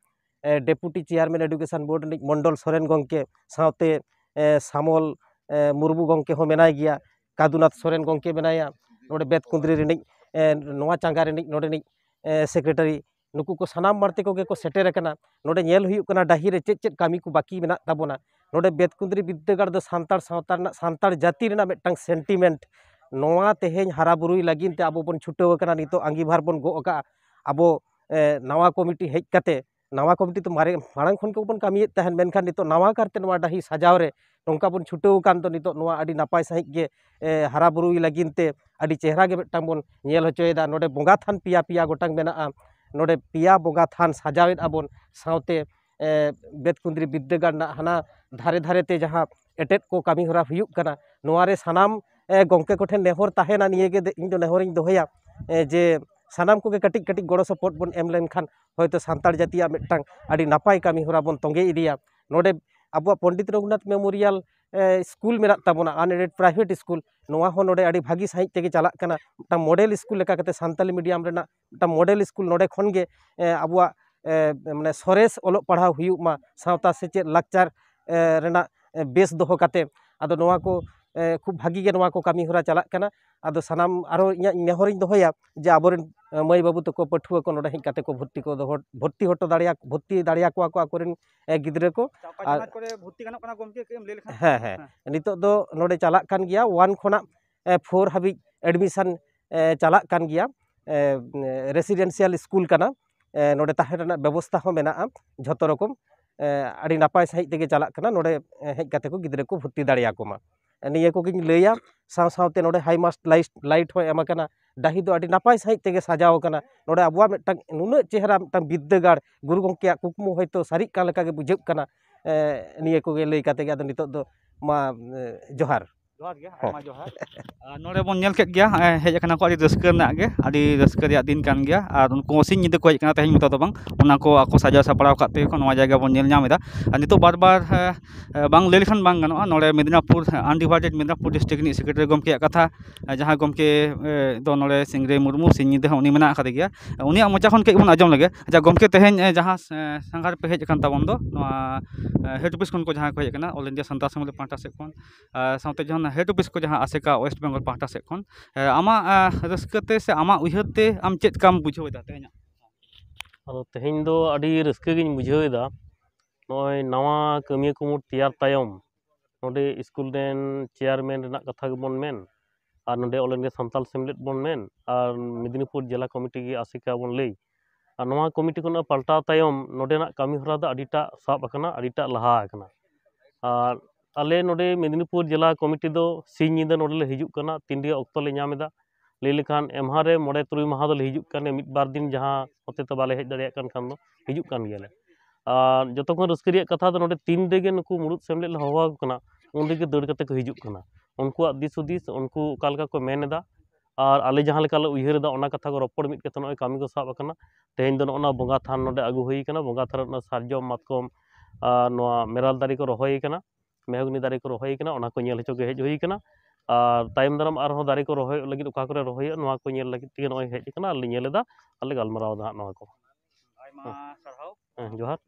ᱮ, ᱰᱮᱯᱩᱴᱤ ᱪᱮᱭᱟᱨᱢᱮᱱ ᱮᱰᱩᱠᱮᱥᱚᱱ ᱵᱳᱨᱰ ᱨᱤᱱᱤᱡ ᱢᱚᱱᱰᱚᱞ ᱥᱚᱨᱮᱱ ᱜᱚᱢᱠᱮ, ᱥᱟᱶᱛᱮ, ᱮ, ᱥᱟᱢᱚᱞ, ᱮ, ᱢᱩᱨᱢᱩ ᱜᱚᱢᱠᱮ ᱦᱚᱸ ᱢᱮᱱᱟᱭ ᱜᱮᱭᱟ, ᱠᱟᱫᱩᱱᱟᱛᱷ ᱥᱚᱨᱮᱱ ᱜᱚᱢᱠᱮ ᱢᱮᱱᱟᱭᱟ, ᱱᱚᱰᱮ ᱵᱮᱛᱠᱩᱸᱫᱽᱨᱤ ᱨᱤᱱᱤᱡ, ᱮ, ᱱᱚᱣᱟ ᱪᱟᱸᱜᱟ ᱨᱤᱱᱤᱡ ᱱᱚᱰᱮᱱᱤᱡ, ᱮ, ᱥᱮᱠᱨᱮᱴᱟᱨᱤ᱾ ᱱᱩᱠᱩ ᱠᱚ ᱥᱟᱱᱟᱢ ᱢᱟᱬᱛᱮ ᱠᱚᱜᱮ ᱠᱚ ᱥᱮᱴᱮᱨ ᱟᱠᱟᱱᱟ᱾ ᱱᱚᱰᱮ ᱧᱮᱞ ᱦᱩᱭᱩᱜ ᱠᱟᱱᱟ ᱰᱟᱹᱦᱤ ᱨᱮ ᱪᱮᱫ ᱪᱮᱫ ᱠᱟᱹᱢᱤ ᱠᱚ ᱵᱟᱹᱠᱤ ᱢᱮᱱᱟᱜ ᱛᱟᱵᱚᱱᱟ᱾ ᱱᱚᱰᱮ ᱵᱮᱛᱠᱩᱸᱫᱽᱨᱤ ᱵᱤᱨᱫᱟᱹᱜᱟᱲ ᱫᱚ ᱥᱟᱱᱛᱟᱲ ᱥᱟᱶᱛᱟ ᱨᱮᱱᱟᱜ, ᱥᱟᱱᱛᱟᱲ ᱡᱟᱹᱛᱤ ᱨᱮᱱᱟᱜ ᱢᱤᱫᱴᱟᱝ ᱥᱮᱱᱴᱤᱢᱮᱱᱴ᱾ ᱱᱚᱣᱟ ᱛᱮᱦᱮᱧ ᱦᱟᱨᱟ ᱵᱩᱨᱩᱭ ᱞᱟᱹᱜᱤᱫ ᱛᱮ ᱟᱵᱚ ᱵᱚᱱ ᱪᱷᱩᱴᱟᱹᱣ ᱟᱠᱟᱱᱟ, ᱱᱤᱛᱚᱜ ᱟᱸᱜᱤᱵᱷᱟᱨ ᱵᱚᱱ ᱜᱚᱜ ᱟᱠᱟᱫᱼᱟ᱾ ᱟᱵᱚ, ᱮ, ᱱᱟᱣᱟ ᱠᱚᱢᱤᱴᱤ ᱦᱮᱡ ᱠᱟᱛᱮ, ᱱᱟᱣᱟ ᱠᱚᱢᱤᱴᱤ ᱫᱚ ᱢᱟᱨᱮ, ᱢᱟᱲᱟᱝ ᱠᱷᱚᱱ ᱜᱮᱵᱚᱱ ᱠᱟᱹᱢᱤᱭᱮᱫ ᱛᱟᱦᱮᱱ, ᱢᱮᱱᱠᱷᱟᱱ ᱱᱤᱛᱚᱜ ᱱᱟᱣᱟ ᱠᱟᱨᱛᱮ ᱱᱚᱣᱟ ᱰᱟᱹᱦᱤ ᱥᱟᱡᱟᱣ ᱨᱮ ᱱᱚᱝᱠᱟ ᱵᱚᱱ ᱪᱷᱩᱴᱟᱹᱣ ᱟᱠᱟᱱ ᱫᱚ, ᱱᱤᱛᱚᱜ ᱱᱚᱣᱟ ᱟᱹᱰᱤ ᱱᱟᱯᱟᱭ ᱥᱟᱺᱦᱤᱡ ᱜᱮ, ᱮ, ᱦᱟᱨᱟ ᱵᱩᱨᱩᱭ ᱞᱟᱹᱜᱤᱫ ᱛᱮ ᱟᱹᱰᱤ ᱪᱮᱦᱨᱟ ᱜᱮ ᱢᱤᱫᱴᱟᱝ ᱵᱚᱱ ᱧᱮᱞ ᱦᱚᱪᱚᱭᱮᱫᱟ᱾ ᱱᱚᱰᱮ ᱵᱚᱸᱜᱟ ᱛᱷᱟᱱ ᱯᱮᱭᱟ ᱯᱮᱭᱟ ᱜᱚᱴᱟᱝ ᱢᱮᱱᱟᱜᱼᱟ᱾ ᱱᱚᱰᱮ ᱯᱮᱭᱟ ᱵᱚᱸᱜᱟ ᱛᱷᱟᱱ ᱥᱟᱡᱟᱣᱮᱫ ᱟᱵᱚᱱ, ᱥᱟᱶᱛᱮ, ᱮ, ᱵᱮᱛᱠᱩᱸᱫᱽᱨᱤ ᱵᱤᱨᱫᱟᱹᱜᱟᱲ ᱨᱮᱱᱟᱜ ᱦᱟᱱᱟ ᱫᱷᱟᱨᱮ ᱫᱷᱟᱨᱮ ᱛᱮ ᱡᱟᱦᱟᱸ ᱮᱴᱮᱫ ᱠᱚ ᱠᱟᱹᱢᱤ ᱦᱚᱨᱟ ᱦᱩᱭᱩᱜ ᱠᱟᱱᱟ, ᱱᱚᱣᱟ ᱨᱮ ᱥᱟᱱᱟᱢ, ᱮ, ᱜᱚᱢᱠᱮ ᱠᱚᱴᱷᱮᱱ ᱱᱮᱦᱚᱨ ᱛᱟᱦᱮᱱᱟ, ᱱᱤᱭᱟᱹ ᱜᱮ ᱤᱧ ᱫᱚ ᱱᱮᱦᱚᱨᱤᱧ ᱫᱚᱦᱚᱭᱟ, ᱮ, ᱡᱮ ᱥᱟᱱᱟᱢ ᱠᱚᱜᱮ ᱠᱟᱹᱴᱤᱡ ᱠᱟᱹᱴᱤᱡ ᱜᱚᱲᱚ ᱥᱚᱯᱚᱦᱚᱫ ᱵᱚᱱ ᱮᱢ ᱞᱮᱱᱠᱷᱟᱱ ᱦᱚᱭᱛᱳ ᱥᱟᱱᱛᱟᱲ ᱡᱟᱹᱛᱤᱭᱟᱜ ᱢᱤᱫᱴᱟᱝ ᱟᱹᱰᱤ ᱱᱟᱯᱟᱭ ᱠᱟᱹᱢᱤ ᱦᱚᱨᱟ ᱵᱚᱱ ᱛᱚᱸᱜᱮ ᱤᱫᱤᱭᱟ᱾ ᱱᱚᱰᱮ ᱟᱵᱚᱣᱟᱜ ᱯᱚᱱᱰᱤᱛ ᱨᱚᱜᱷᱩᱱᱟᱛᱷ ᱢᱮᱢᱳᱨᱤᱭᱟᱞ, ᱮ, ᱥᱠᱩᱞ ᱢᱮᱱᱟᱜ ᱛᱟᱵᱚᱱᱟ, ᱟᱱᱮᱰᱮᱰ ᱯᱨᱟᱭᱵᱷᱮᱴ ᱥᱠᱩᱞ, ᱱᱚᱣᱟ ᱦᱚᱸ ᱱᱚᱰᱮ ᱟᱹᱰᱤ ᱵᱷᱟᱹᱜᱤ ᱥᱟᱺᱦᱤᱡ ᱛᱮᱜᱮ ᱪᱟᱞᱟᱜ ᱠᱟᱱᱟ᱾ ᱢᱤᱫᱴᱟᱝ ᱢᱚᱰᱮᱞ ᱥᱠᱩᱞ ᱞᱮᱠᱟ ᱠᱟᱛᱮ ᱥᱟᱱᱛᱟᱞᱤ ᱢᱤᱰᱤᱭᱟᱢ ᱨᱮᱱᱟᱜ ᱢᱤᱫᱴᱟᱝ ᱢᱚᱰᱮᱞ ᱥᱠᱩᱞ ᱱᱚᱰᱮ ᱠᱷᱚᱱ ᱜᱮ, ᱮ, ᱟᱵᱚᱣᱟᱜ, ᱮ, ᱢᱟᱱᱮ ᱥᱚᱨᱮᱥ ᱚᱞᱚᱜ ᱯᱟᱲᱦᱟᱣ ᱦᱩᱭᱩᱜ ᱢᱟ, ᱥᱟᱶᱛᱟ ᱥᱮᱪᱮᱫ ᱞᱟᱠᱪᱟᱨ, ᱮ, ᱨᱮᱱᱟᱜ, ᱮ, ᱵᱮᱥ ᱫᱚᱦᱚ ᱠᱟᱛᱮ᱾ ᱟᱫᱚ ᱱᱚᱣᱟ ᱠᱚ, ᱮ, ᱠᱷᱩᱵ ᱵᱷᱟᱹᱜᱤ ᱜᱮ ᱱᱚᱣᱟ ᱠᱚ ᱠᱟᱹᱢᱤ ᱦᱚᱨᱟ ᱪᱟᱞᱟᱜ ᱠᱟᱱᱟ᱾ ᱟᱫᱚ ᱥᱟᱱᱟᱢ ᱟᱨᱚ ᱤᱧᱟᱹᱜ ᱱᱮᱦᱚᱨᱤᱧ ᱫᱚᱦᱚᱭᱟ ᱡᱮ ᱟᱵᱚᱨᱮᱱ, ᱮ, ᱢᱟᱹᱭ ᱵᱟᱹᱵᱩ ᱛᱟᱠᱚ ᱯᱟᱹᱴᱷᱩᱣᱟᱹ ᱠᱚ ᱱᱚᱰᱮ ᱦᱮᱡ ᱠᱟᱛᱮ ᱠᱚ ᱵᱷᱚᱨᱛᱤ ᱠᱚ ᱫᱚᱦᱚ, ᱵᱷᱚᱨᱛᱤ ᱦᱚᱴᱚ ᱫᱟᱲᱮᱭᱟ-, ᱵᱷᱚᱨᱛᱤ ᱫᱟᱲᱮᱭᱟᱠᱚᱣᱟ ᱠᱚ ᱟᱠᱚᱨᱮᱱ, ᱮ, ᱜᱤᱫᱽᱨᱟᱹ ᱠᱚ᱾ ᱚᱠᱟ ᱟᱨ ᱡᱟᱢᱟᱛ ᱠᱚᱨᱮ ᱵᱷᱚᱨᱛᱤ ᱜᱟᱱᱚᱜ ᱠᱟᱱᱟ ᱜᱚᱢᱠᱮ, ᱠᱟᱹᱡ ᱮᱢ ᱞᱟᱹᱭ ᱞᱮᱠᱷᱟᱱ? ᱦᱮᱸ, ᱦᱮᱸ᱾ ᱦᱮᱸ᱾ ᱱᱤᱛᱚᱜ ᱫᱚ ᱱᱚᱰᱮ ᱪᱟᱞᱟᱜ ᱠᱟᱱ ᱜᱮᱭᱟ, ᱳᱣᱟᱱ ᱠᱷᱚᱱᱟᱜ, ᱮ, ᱯᱷᱳᱨ ᱦᱟᱹᱵᱤᱡ ᱮᱰᱢᱤᱥᱚᱱ, ᱮ, ᱪᱟᱞᱟᱜ ᱠᱟᱱ ᱜᱮᱭᱟ᱾ ᱮ, ᱨᱮᱥᱤᱰᱮᱱᱥᱤᱭᱟᱞ ᱥᱠᱩᱞ ᱠᱟᱱᱟ᱾ ᱮ, ᱱᱚᱰᱮ ᱛᱟᱦᱮᱸ ᱨᱮᱱᱟᱜ ᱵᱮᱵᱚᱥᱛᱷᱟ ᱦᱚᱸ ᱢᱮᱱᱟᱜᱼᱟ᱾ ᱡᱷᱚᱛᱚ ᱨᱚᱠᱚᱢ, ᱮ, ᱟᱹᱰᱤ ᱱᱟᱯᱟᱭ ᱥᱟᱺᱦᱤᱡ ᱛᱮᱜᱮ ᱪᱟᱞᱟᱜ ᱠᱟᱱᱟ᱾ ᱱᱚᱰᱮ, ᱮ, ᱦᱮᱡ ᱠᱟᱛᱮ ᱠᱚ ᱜᱤᱫᱽᱨᱟᱹ ᱠᱚ ᱵᱷᱚᱨᱛᱤ ᱫᱟᱲᱮᱭᱟᱠᱚ ᱢᱟ, ᱱᱤᱭᱟᱹ ᱠᱚᱜᱮᱧ ᱞᱟᱹᱭᱟ᱾ ᱥᱟᱶ ᱥᱟᱶᱛᱮ ᱱᱚᱰᱮ ᱦᱟᱭ ᱢᱟᱥᱴ ᱞᱟᱭᱤᱴ, ᱞᱟᱭᱤᱴ ᱦᱚᱸ ᱮᱢ ᱟᱠᱟᱱᱟ᱾ ᱰᱟᱹᱦᱤ ᱫᱚ ᱟᱹᱰᱤ ᱱᱟᱯᱟᱭ ᱥᱟᱺᱦᱤᱡ ᱛᱮᱜᱮ ᱥᱟᱡᱟᱣ ᱟᱠᱟᱱᱟ᱾ ᱱᱚᱰᱮ ᱟᱵᱚᱣᱟᱜ ᱢᱤᱫᱴᱟᱝ ᱱᱩᱱᱟᱹᱜ ᱪᱮᱦᱨᱟ ᱢᱤᱫᱴᱟᱝ ᱵᱤᱨᱫᱟᱹᱜᱟᱲ, ᱜᱩᱨᱩ ᱜᱚᱢᱠᱮᱭᱟᱜ ᱠᱩᱠᱢᱩ ᱦᱚᱭᱛᱳ ᱥᱟᱹᱨᱤᱜ ᱠᱟᱱ ᱞᱮᱠᱟ ᱜᱮ ᱵᱩᱡᱷᱟᱹᱜ ᱠᱟᱱᱟ᱾ ᱮ, ᱱᱤᱭᱟᱹ ᱠᱚᱜᱮ ᱞᱟᱹᱭ ᱠᱟᱛᱮ ᱜᱮ ᱟᱫᱚ ᱱᱤᱛᱚᱜ ᱫᱚ ᱢᱟ, ᱮ, ᱡᱚᱦᱟᱨ᱾ ᱡᱚᱦᱟᱨ ᱜᱮ, ᱦᱚᱸ᱾ ᱟᱭᱢᱟ ᱡᱚᱦᱟᱨ᱾ ᱟᱨ ᱱᱚᱰᱮ ᱵᱚᱱ ᱧᱮᱞ ᱠᱮᱫ ᱜᱮᱭᱟ, ᱦᱮᱸ, ᱦᱮᱡ ᱟᱠᱟᱱᱟ ᱠᱚ, ᱟᱹᱰᱤ ᱨᱟᱹᱥᱠᱟᱹ ᱨᱮᱱᱟᱜ ᱜᱮ, ᱟᱹᱰᱤ ᱨᱟᱹᱥᱠᱟᱹ ᱨᱮᱭᱟᱜ ᱫᱤᱱ ᱠᱟᱱ ᱜᱮᱭᱟ᱾ ᱟᱨ ᱩᱱᱠᱩ ᱦᱚᱸ ᱥᱤᱧ ᱧᱤᱫᱟᱹ ᱠᱚ ᱦᱮᱡ ᱟᱠᱟᱱᱟ, ᱛᱮᱦᱮᱧ ᱢᱚᱛᱚ ᱫᱚ ᱵᱟᱝ, ᱚᱱᱟ ᱠᱚ ᱟᱠᱚ ᱥᱟᱡᱟᱣ ᱥᱟᱯᱲᱟᱣ ᱟᱠᱟᱫ ᱛᱮᱜᱮ ᱠᱚ ᱱᱚᱣᱟ ᱡᱟᱭᱜᱟ ᱵᱚᱱ ᱧᱮᱞ ᱧᱟᱢ ᱮᱫᱟ᱾ ᱟᱨ ᱱᱤᱛᱚᱜ ᱵᱟᱨ ᱵᱟᱨ, ᱦᱮᱸ, ᱵᱟᱝ ᱞᱟᱹᱭ ᱞᱮᱠᱷᱟᱱ ᱵᱟᱝ ᱜᱟᱱᱚᱜᱼᱟ, ᱱᱚᱰᱮ ᱢᱮᱫᱽᱱᱟᱯᱩᱨ, ᱦᱮᱸ, undivided ᱢᱮᱫᱽᱱᱟᱯᱩᱨ district ᱨᱤᱱᱤᱡ secretary ᱜᱚᱢᱠᱮᱭᱟᱜ ᱠᱟᱛᱷᱟ, ᱦᱮᱸ, ᱡᱟᱦᱟᱸ ᱜᱚᱢᱠᱮ, ᱮ, ᱫᱚ ᱱᱚᱰᱮ ᱥᱤᱝᱨᱟᱹᱭ ᱢᱩᱨᱢᱩ ᱥᱤᱧ ᱧᱤᱫᱟᱹ ᱦᱚᱸ ᱩᱱᱤ ᱢᱮᱱᱟᱜ ᱟᱠᱟᱫᱮ ᱜᱮᱭᱟ, ᱩᱱᱤᱭᱟᱜ ᱢᱚᱪᱟ ᱠᱷᱚᱱ ᱠᱟᱹᱡ ᱵᱚᱱ ᱟᱸᱡᱚᱢ ᱞᱮᱜᱮ᱾ ᱟᱪᱪᱷᱟ ᱜᱚᱢᱠᱮ, ᱛᱮᱦᱮᱧ, ᱮ, ᱡᱟᱦᱟᱸ, ᱮ, ᱥᱟᱸᱜᱷᱟᱨ ᱯᱮ ᱦᱮᱡ ᱟᱠᱟᱱ ᱛᱟᱵᱚᱱ ᱫᱚ, ᱱᱚᱣᱟ, ᱮ, head office ᱠᱷᱚᱱ ᱠᱚ ᱡᱟᱦᱟᱸᱭ ᱠᱚ ᱦᱮᱡ ᱟᱠᱟᱱᱟ, All India Santal Assembly ᱯᱟᱦᱴᱟ ᱥᱮᱫ ᱠᱷᱚᱱ, ᱟᱨ ᱥᱟᱶᱛᱮ ᱡᱟᱦᱟᱸ head office ᱠᱚ ᱡᱟᱦᱟᱸ ᱟᱥᱮᱠᱟ West Bengal ᱯᱟᱦᱴᱟ ᱥᱮᱫ ᱠᱷᱚᱱ, ᱮ, ᱟᱢᱟᱜ, ᱮ, ᱨᱟᱹᱥᱠᱟᱹ ᱛᱮ ᱥᱮ ᱟᱢᱟᱜ ᱩᱭᱦᱟᱹᱨ ᱛᱮ ᱟᱢ ᱪᱮᱫ ᱞᱮᱠᱟᱢ ᱵᱩᱡᱷᱟᱹᱣ ᱮᱫᱟ ᱛᱮᱦᱮᱧᱟᱜ? ᱟᱫᱚ ᱛᱮᱦᱮᱧ ᱫᱚ ᱟᱹᱰᱤ ᱨᱟᱹᱥᱠᱟᱹ ᱜᱤᱧ ᱵᱩᱡᱷᱟᱹᱣ ᱮᱫᱟ᱾ ᱱᱚᱜᱼᱚᱭ ᱱᱟᱣᱟ ᱠᱟᱹᱢᱤᱭᱟᱹ ᱠᱩᱢᱩᱴ ᱛᱮᱭᱟᱨ ᱛᱟᱭᱚᱢ ᱱᱚᱰᱮ ᱥᱠᱩᱞ ᱨᱮᱱ chairman ᱨᱮᱱᱟᱜ ᱠᱟᱛᱷᱟ ᱜᱮᱵᱚᱱ ᱢᱮᱱ, ᱟᱨ ᱱᱚᱰᱮ All India ᱥᱟᱱᱛᱟᱞ ᱥᱮᱢᱞᱮᱫ ᱵᱚᱱ ᱢᱮᱱ, ᱟᱨ ᱢᱮᱫᱽᱱᱤᱯᱩᱨ ᱡᱮᱞᱟ ᱠᱚᱢᱤᱴᱤ ᱜᱮ ᱟᱥᱮᱠᱟ ᱵᱚᱱ ᱞᱟᱹᱭ, ᱟᱨ ᱱᱚᱣᱟ ᱠᱚᱢᱤᱴᱤ ᱠᱷᱚᱱᱟᱜ ᱯᱟᱞᱴᱟᱣ ᱛᱟᱭᱚᱢ ᱱᱚᱰᱮᱱᱟᱜ ᱠᱟᱹᱢᱤ ᱦᱚᱨᱟ ᱫᱚ ᱟᱹᱰᱤᱴᱟᱜ ᱥᱟᱵ ᱟᱠᱟᱱᱟ, ᱟᱹᱰᱤᱴᱟᱜ ᱞᱟᱦᱟ ᱟᱠᱟᱱᱟ᱾ ᱟᱨ ᱟᱞᱮ ᱱᱚᱰᱮ ᱢᱮᱫᱽᱱᱤᱯᱩᱨ ᱡᱮᱞᱟ ᱠᱚᱢᱤᱴᱤ ᱫᱚ ᱥᱤᱧ ᱧᱤᱫᱟᱹ ᱱᱚᱰᱮ ᱞᱮ ᱦᱤᱡᱩᱜ ᱠᱟᱱᱟ, ᱛᱤᱱ ᱨᱮᱭᱟᱜ ᱚᱠᱛᱚ ᱞᱮ ᱧᱟᱢ ᱮᱫᱟ᱾ ᱞᱟᱹᱭ ᱞᱮᱠᱷᱟᱱ ᱮᱢᱦᱟ ᱨᱮ ᱢᱚᱬᱮ ᱛᱩᱨᱩᱭ ᱢᱟᱦᱟ ᱫᱚᱞᱮ ᱦᱤᱡᱩᱜ ᱠᱟᱱ ᱜᱮᱭᱟ, ᱢᱤᱫ ᱵᱟᱨ ᱫᱤᱱ ᱡᱟᱦᱟᱸ ᱦᱚᱛᱮ ᱛᱮ ᱵᱟᱞᱮ ᱦᱮᱡ ᱫᱟᱲᱮᱭᱟᱜ ᱠᱟᱱ ᱠᱷᱟᱱ ᱫᱚ ᱦᱤᱡᱩᱜ ᱠᱟᱱ ᱜᱮᱭᱟᱞᱮ᱾ ᱟᱨ ᱡᱚᱛᱚ ᱠᱷᱚᱱ ᱨᱟᱹᱥᱠᱟᱹ ᱨᱮᱭᱟᱜ ᱠᱟᱛᱷᱟ ᱫᱚ ᱱᱚᱰᱮ ᱛᱤᱱ ᱨᱮᱜᱮ ᱱᱩᱠᱩ ᱢᱩᱲᱩᱫ ᱥᱮᱢᱞᱮᱫ ᱞᱮ ᱦᱚᱦᱚ ᱟᱠᱚ ᱠᱟᱱᱟ, ᱩᱱ ᱨᱮᱜᱮ ᱫᱟᱹᱲ ᱠᱟᱛᱮ ᱠᱚ ᱦᱤᱡᱩᱜ ᱠᱟᱱᱟ᱾ ᱩᱱᱠᱩᱣᱟᱜ ᱫᱤᱥ ᱦᱩᱫᱤᱥ, ᱩᱱᱠᱩ ᱚᱠᱟ ᱞᱮᱠᱟ ᱠᱚ ᱢᱮᱱ ᱮᱫᱟ, ᱟᱨ ᱟᱞᱮ ᱡᱟᱦᱟᱸ ᱞᱮᱠᱟ ᱞᱮ ᱩᱭᱦᱟᱹᱨ ᱮᱫᱟ, ᱚᱱᱟ ᱠᱟᱛᱷᱟ ᱠᱚ ᱨᱚᱯᱚᱲ ᱢᱤᱫ ᱠᱟᱛᱮ ᱱᱚᱜᱼᱚᱭ ᱠᱟᱹᱢᱤ ᱠᱚ ᱥᱟᱵ ᱟᱠᱟᱱᱟ᱾ ᱛᱮᱦᱮᱧ ᱫᱚ ᱱᱚᱜᱼᱚ ᱱᱚᱣᱟ ᱵᱚᱸᱜᱟ ᱛᱷᱟᱱ ᱱᱚᱰᱮ ᱟᱹᱜᱩ ᱦᱩᱭ ᱟᱠᱟᱱᱟ, ᱵᱚᱸᱜᱟ ᱛᱷᱟᱱ ᱨᱮ ᱱᱚᱣᱟ ᱥᱟᱨᱡᱚᱢ, ᱢᱟᱛᱠᱚᱢ, ᱟᱨ ᱱᱚᱣᱟ ᱢᱮᱨᱟᱞ ᱫᱟᱨᱮ ᱠᱚ ᱨᱚᱦᱚᱭ ᱟᱠᱟᱱᱟ, ᱢᱮᱦᱚᱜᱽᱱᱤ ᱫᱟᱨᱮ ᱠᱚ ᱨᱚᱦᱚᱭ ᱟᱠᱟᱱᱟ, ᱚᱱᱟ ᱠᱚ ᱧᱮᱞ ᱦᱚᱪᱚ ᱜᱮ ᱦᱮᱡ ᱦᱩᱭ ᱟᱠᱟᱱᱟ᱾ ᱟᱨ ᱛᱟᱭᱚᱢ ᱫᱟᱨᱟᱢ ᱟᱨᱦᱚᱸ ᱫᱟᱨᱮ ᱠᱚ ᱨᱚᱦᱚᱭᱚᱜ ᱞᱟᱹᱜᱤᱫ ᱚᱠᱟ ᱠᱚᱨᱮ ᱨᱚᱦᱚᱭ ᱦᱩᱭᱩᱜᱼᱟ, ᱱᱚᱣᱟ ᱠᱚ ᱧᱮᱞ ᱞᱟᱹᱜᱤᱫ ᱛᱮᱜᱮ ᱱᱚᱜᱼᱚᱭ ᱦᱮᱡ ᱟᱠᱟᱱᱟ, ᱟᱨ ᱞᱮ ᱧᱮᱞ ᱮᱫᱟ, ᱟᱨ ᱞᱮ ᱜᱟᱞᱢᱟᱨᱟᱣ ᱮᱫᱟ ᱦᱟᱸᱜ ᱱᱚᱣᱟ ᱠᱚ᱾ ᱟᱭᱢᱟ ᱥᱟᱨᱦᱟᱣ᱾ ᱦᱮᱸ, ᱡᱚᱦᱟᱨ᱾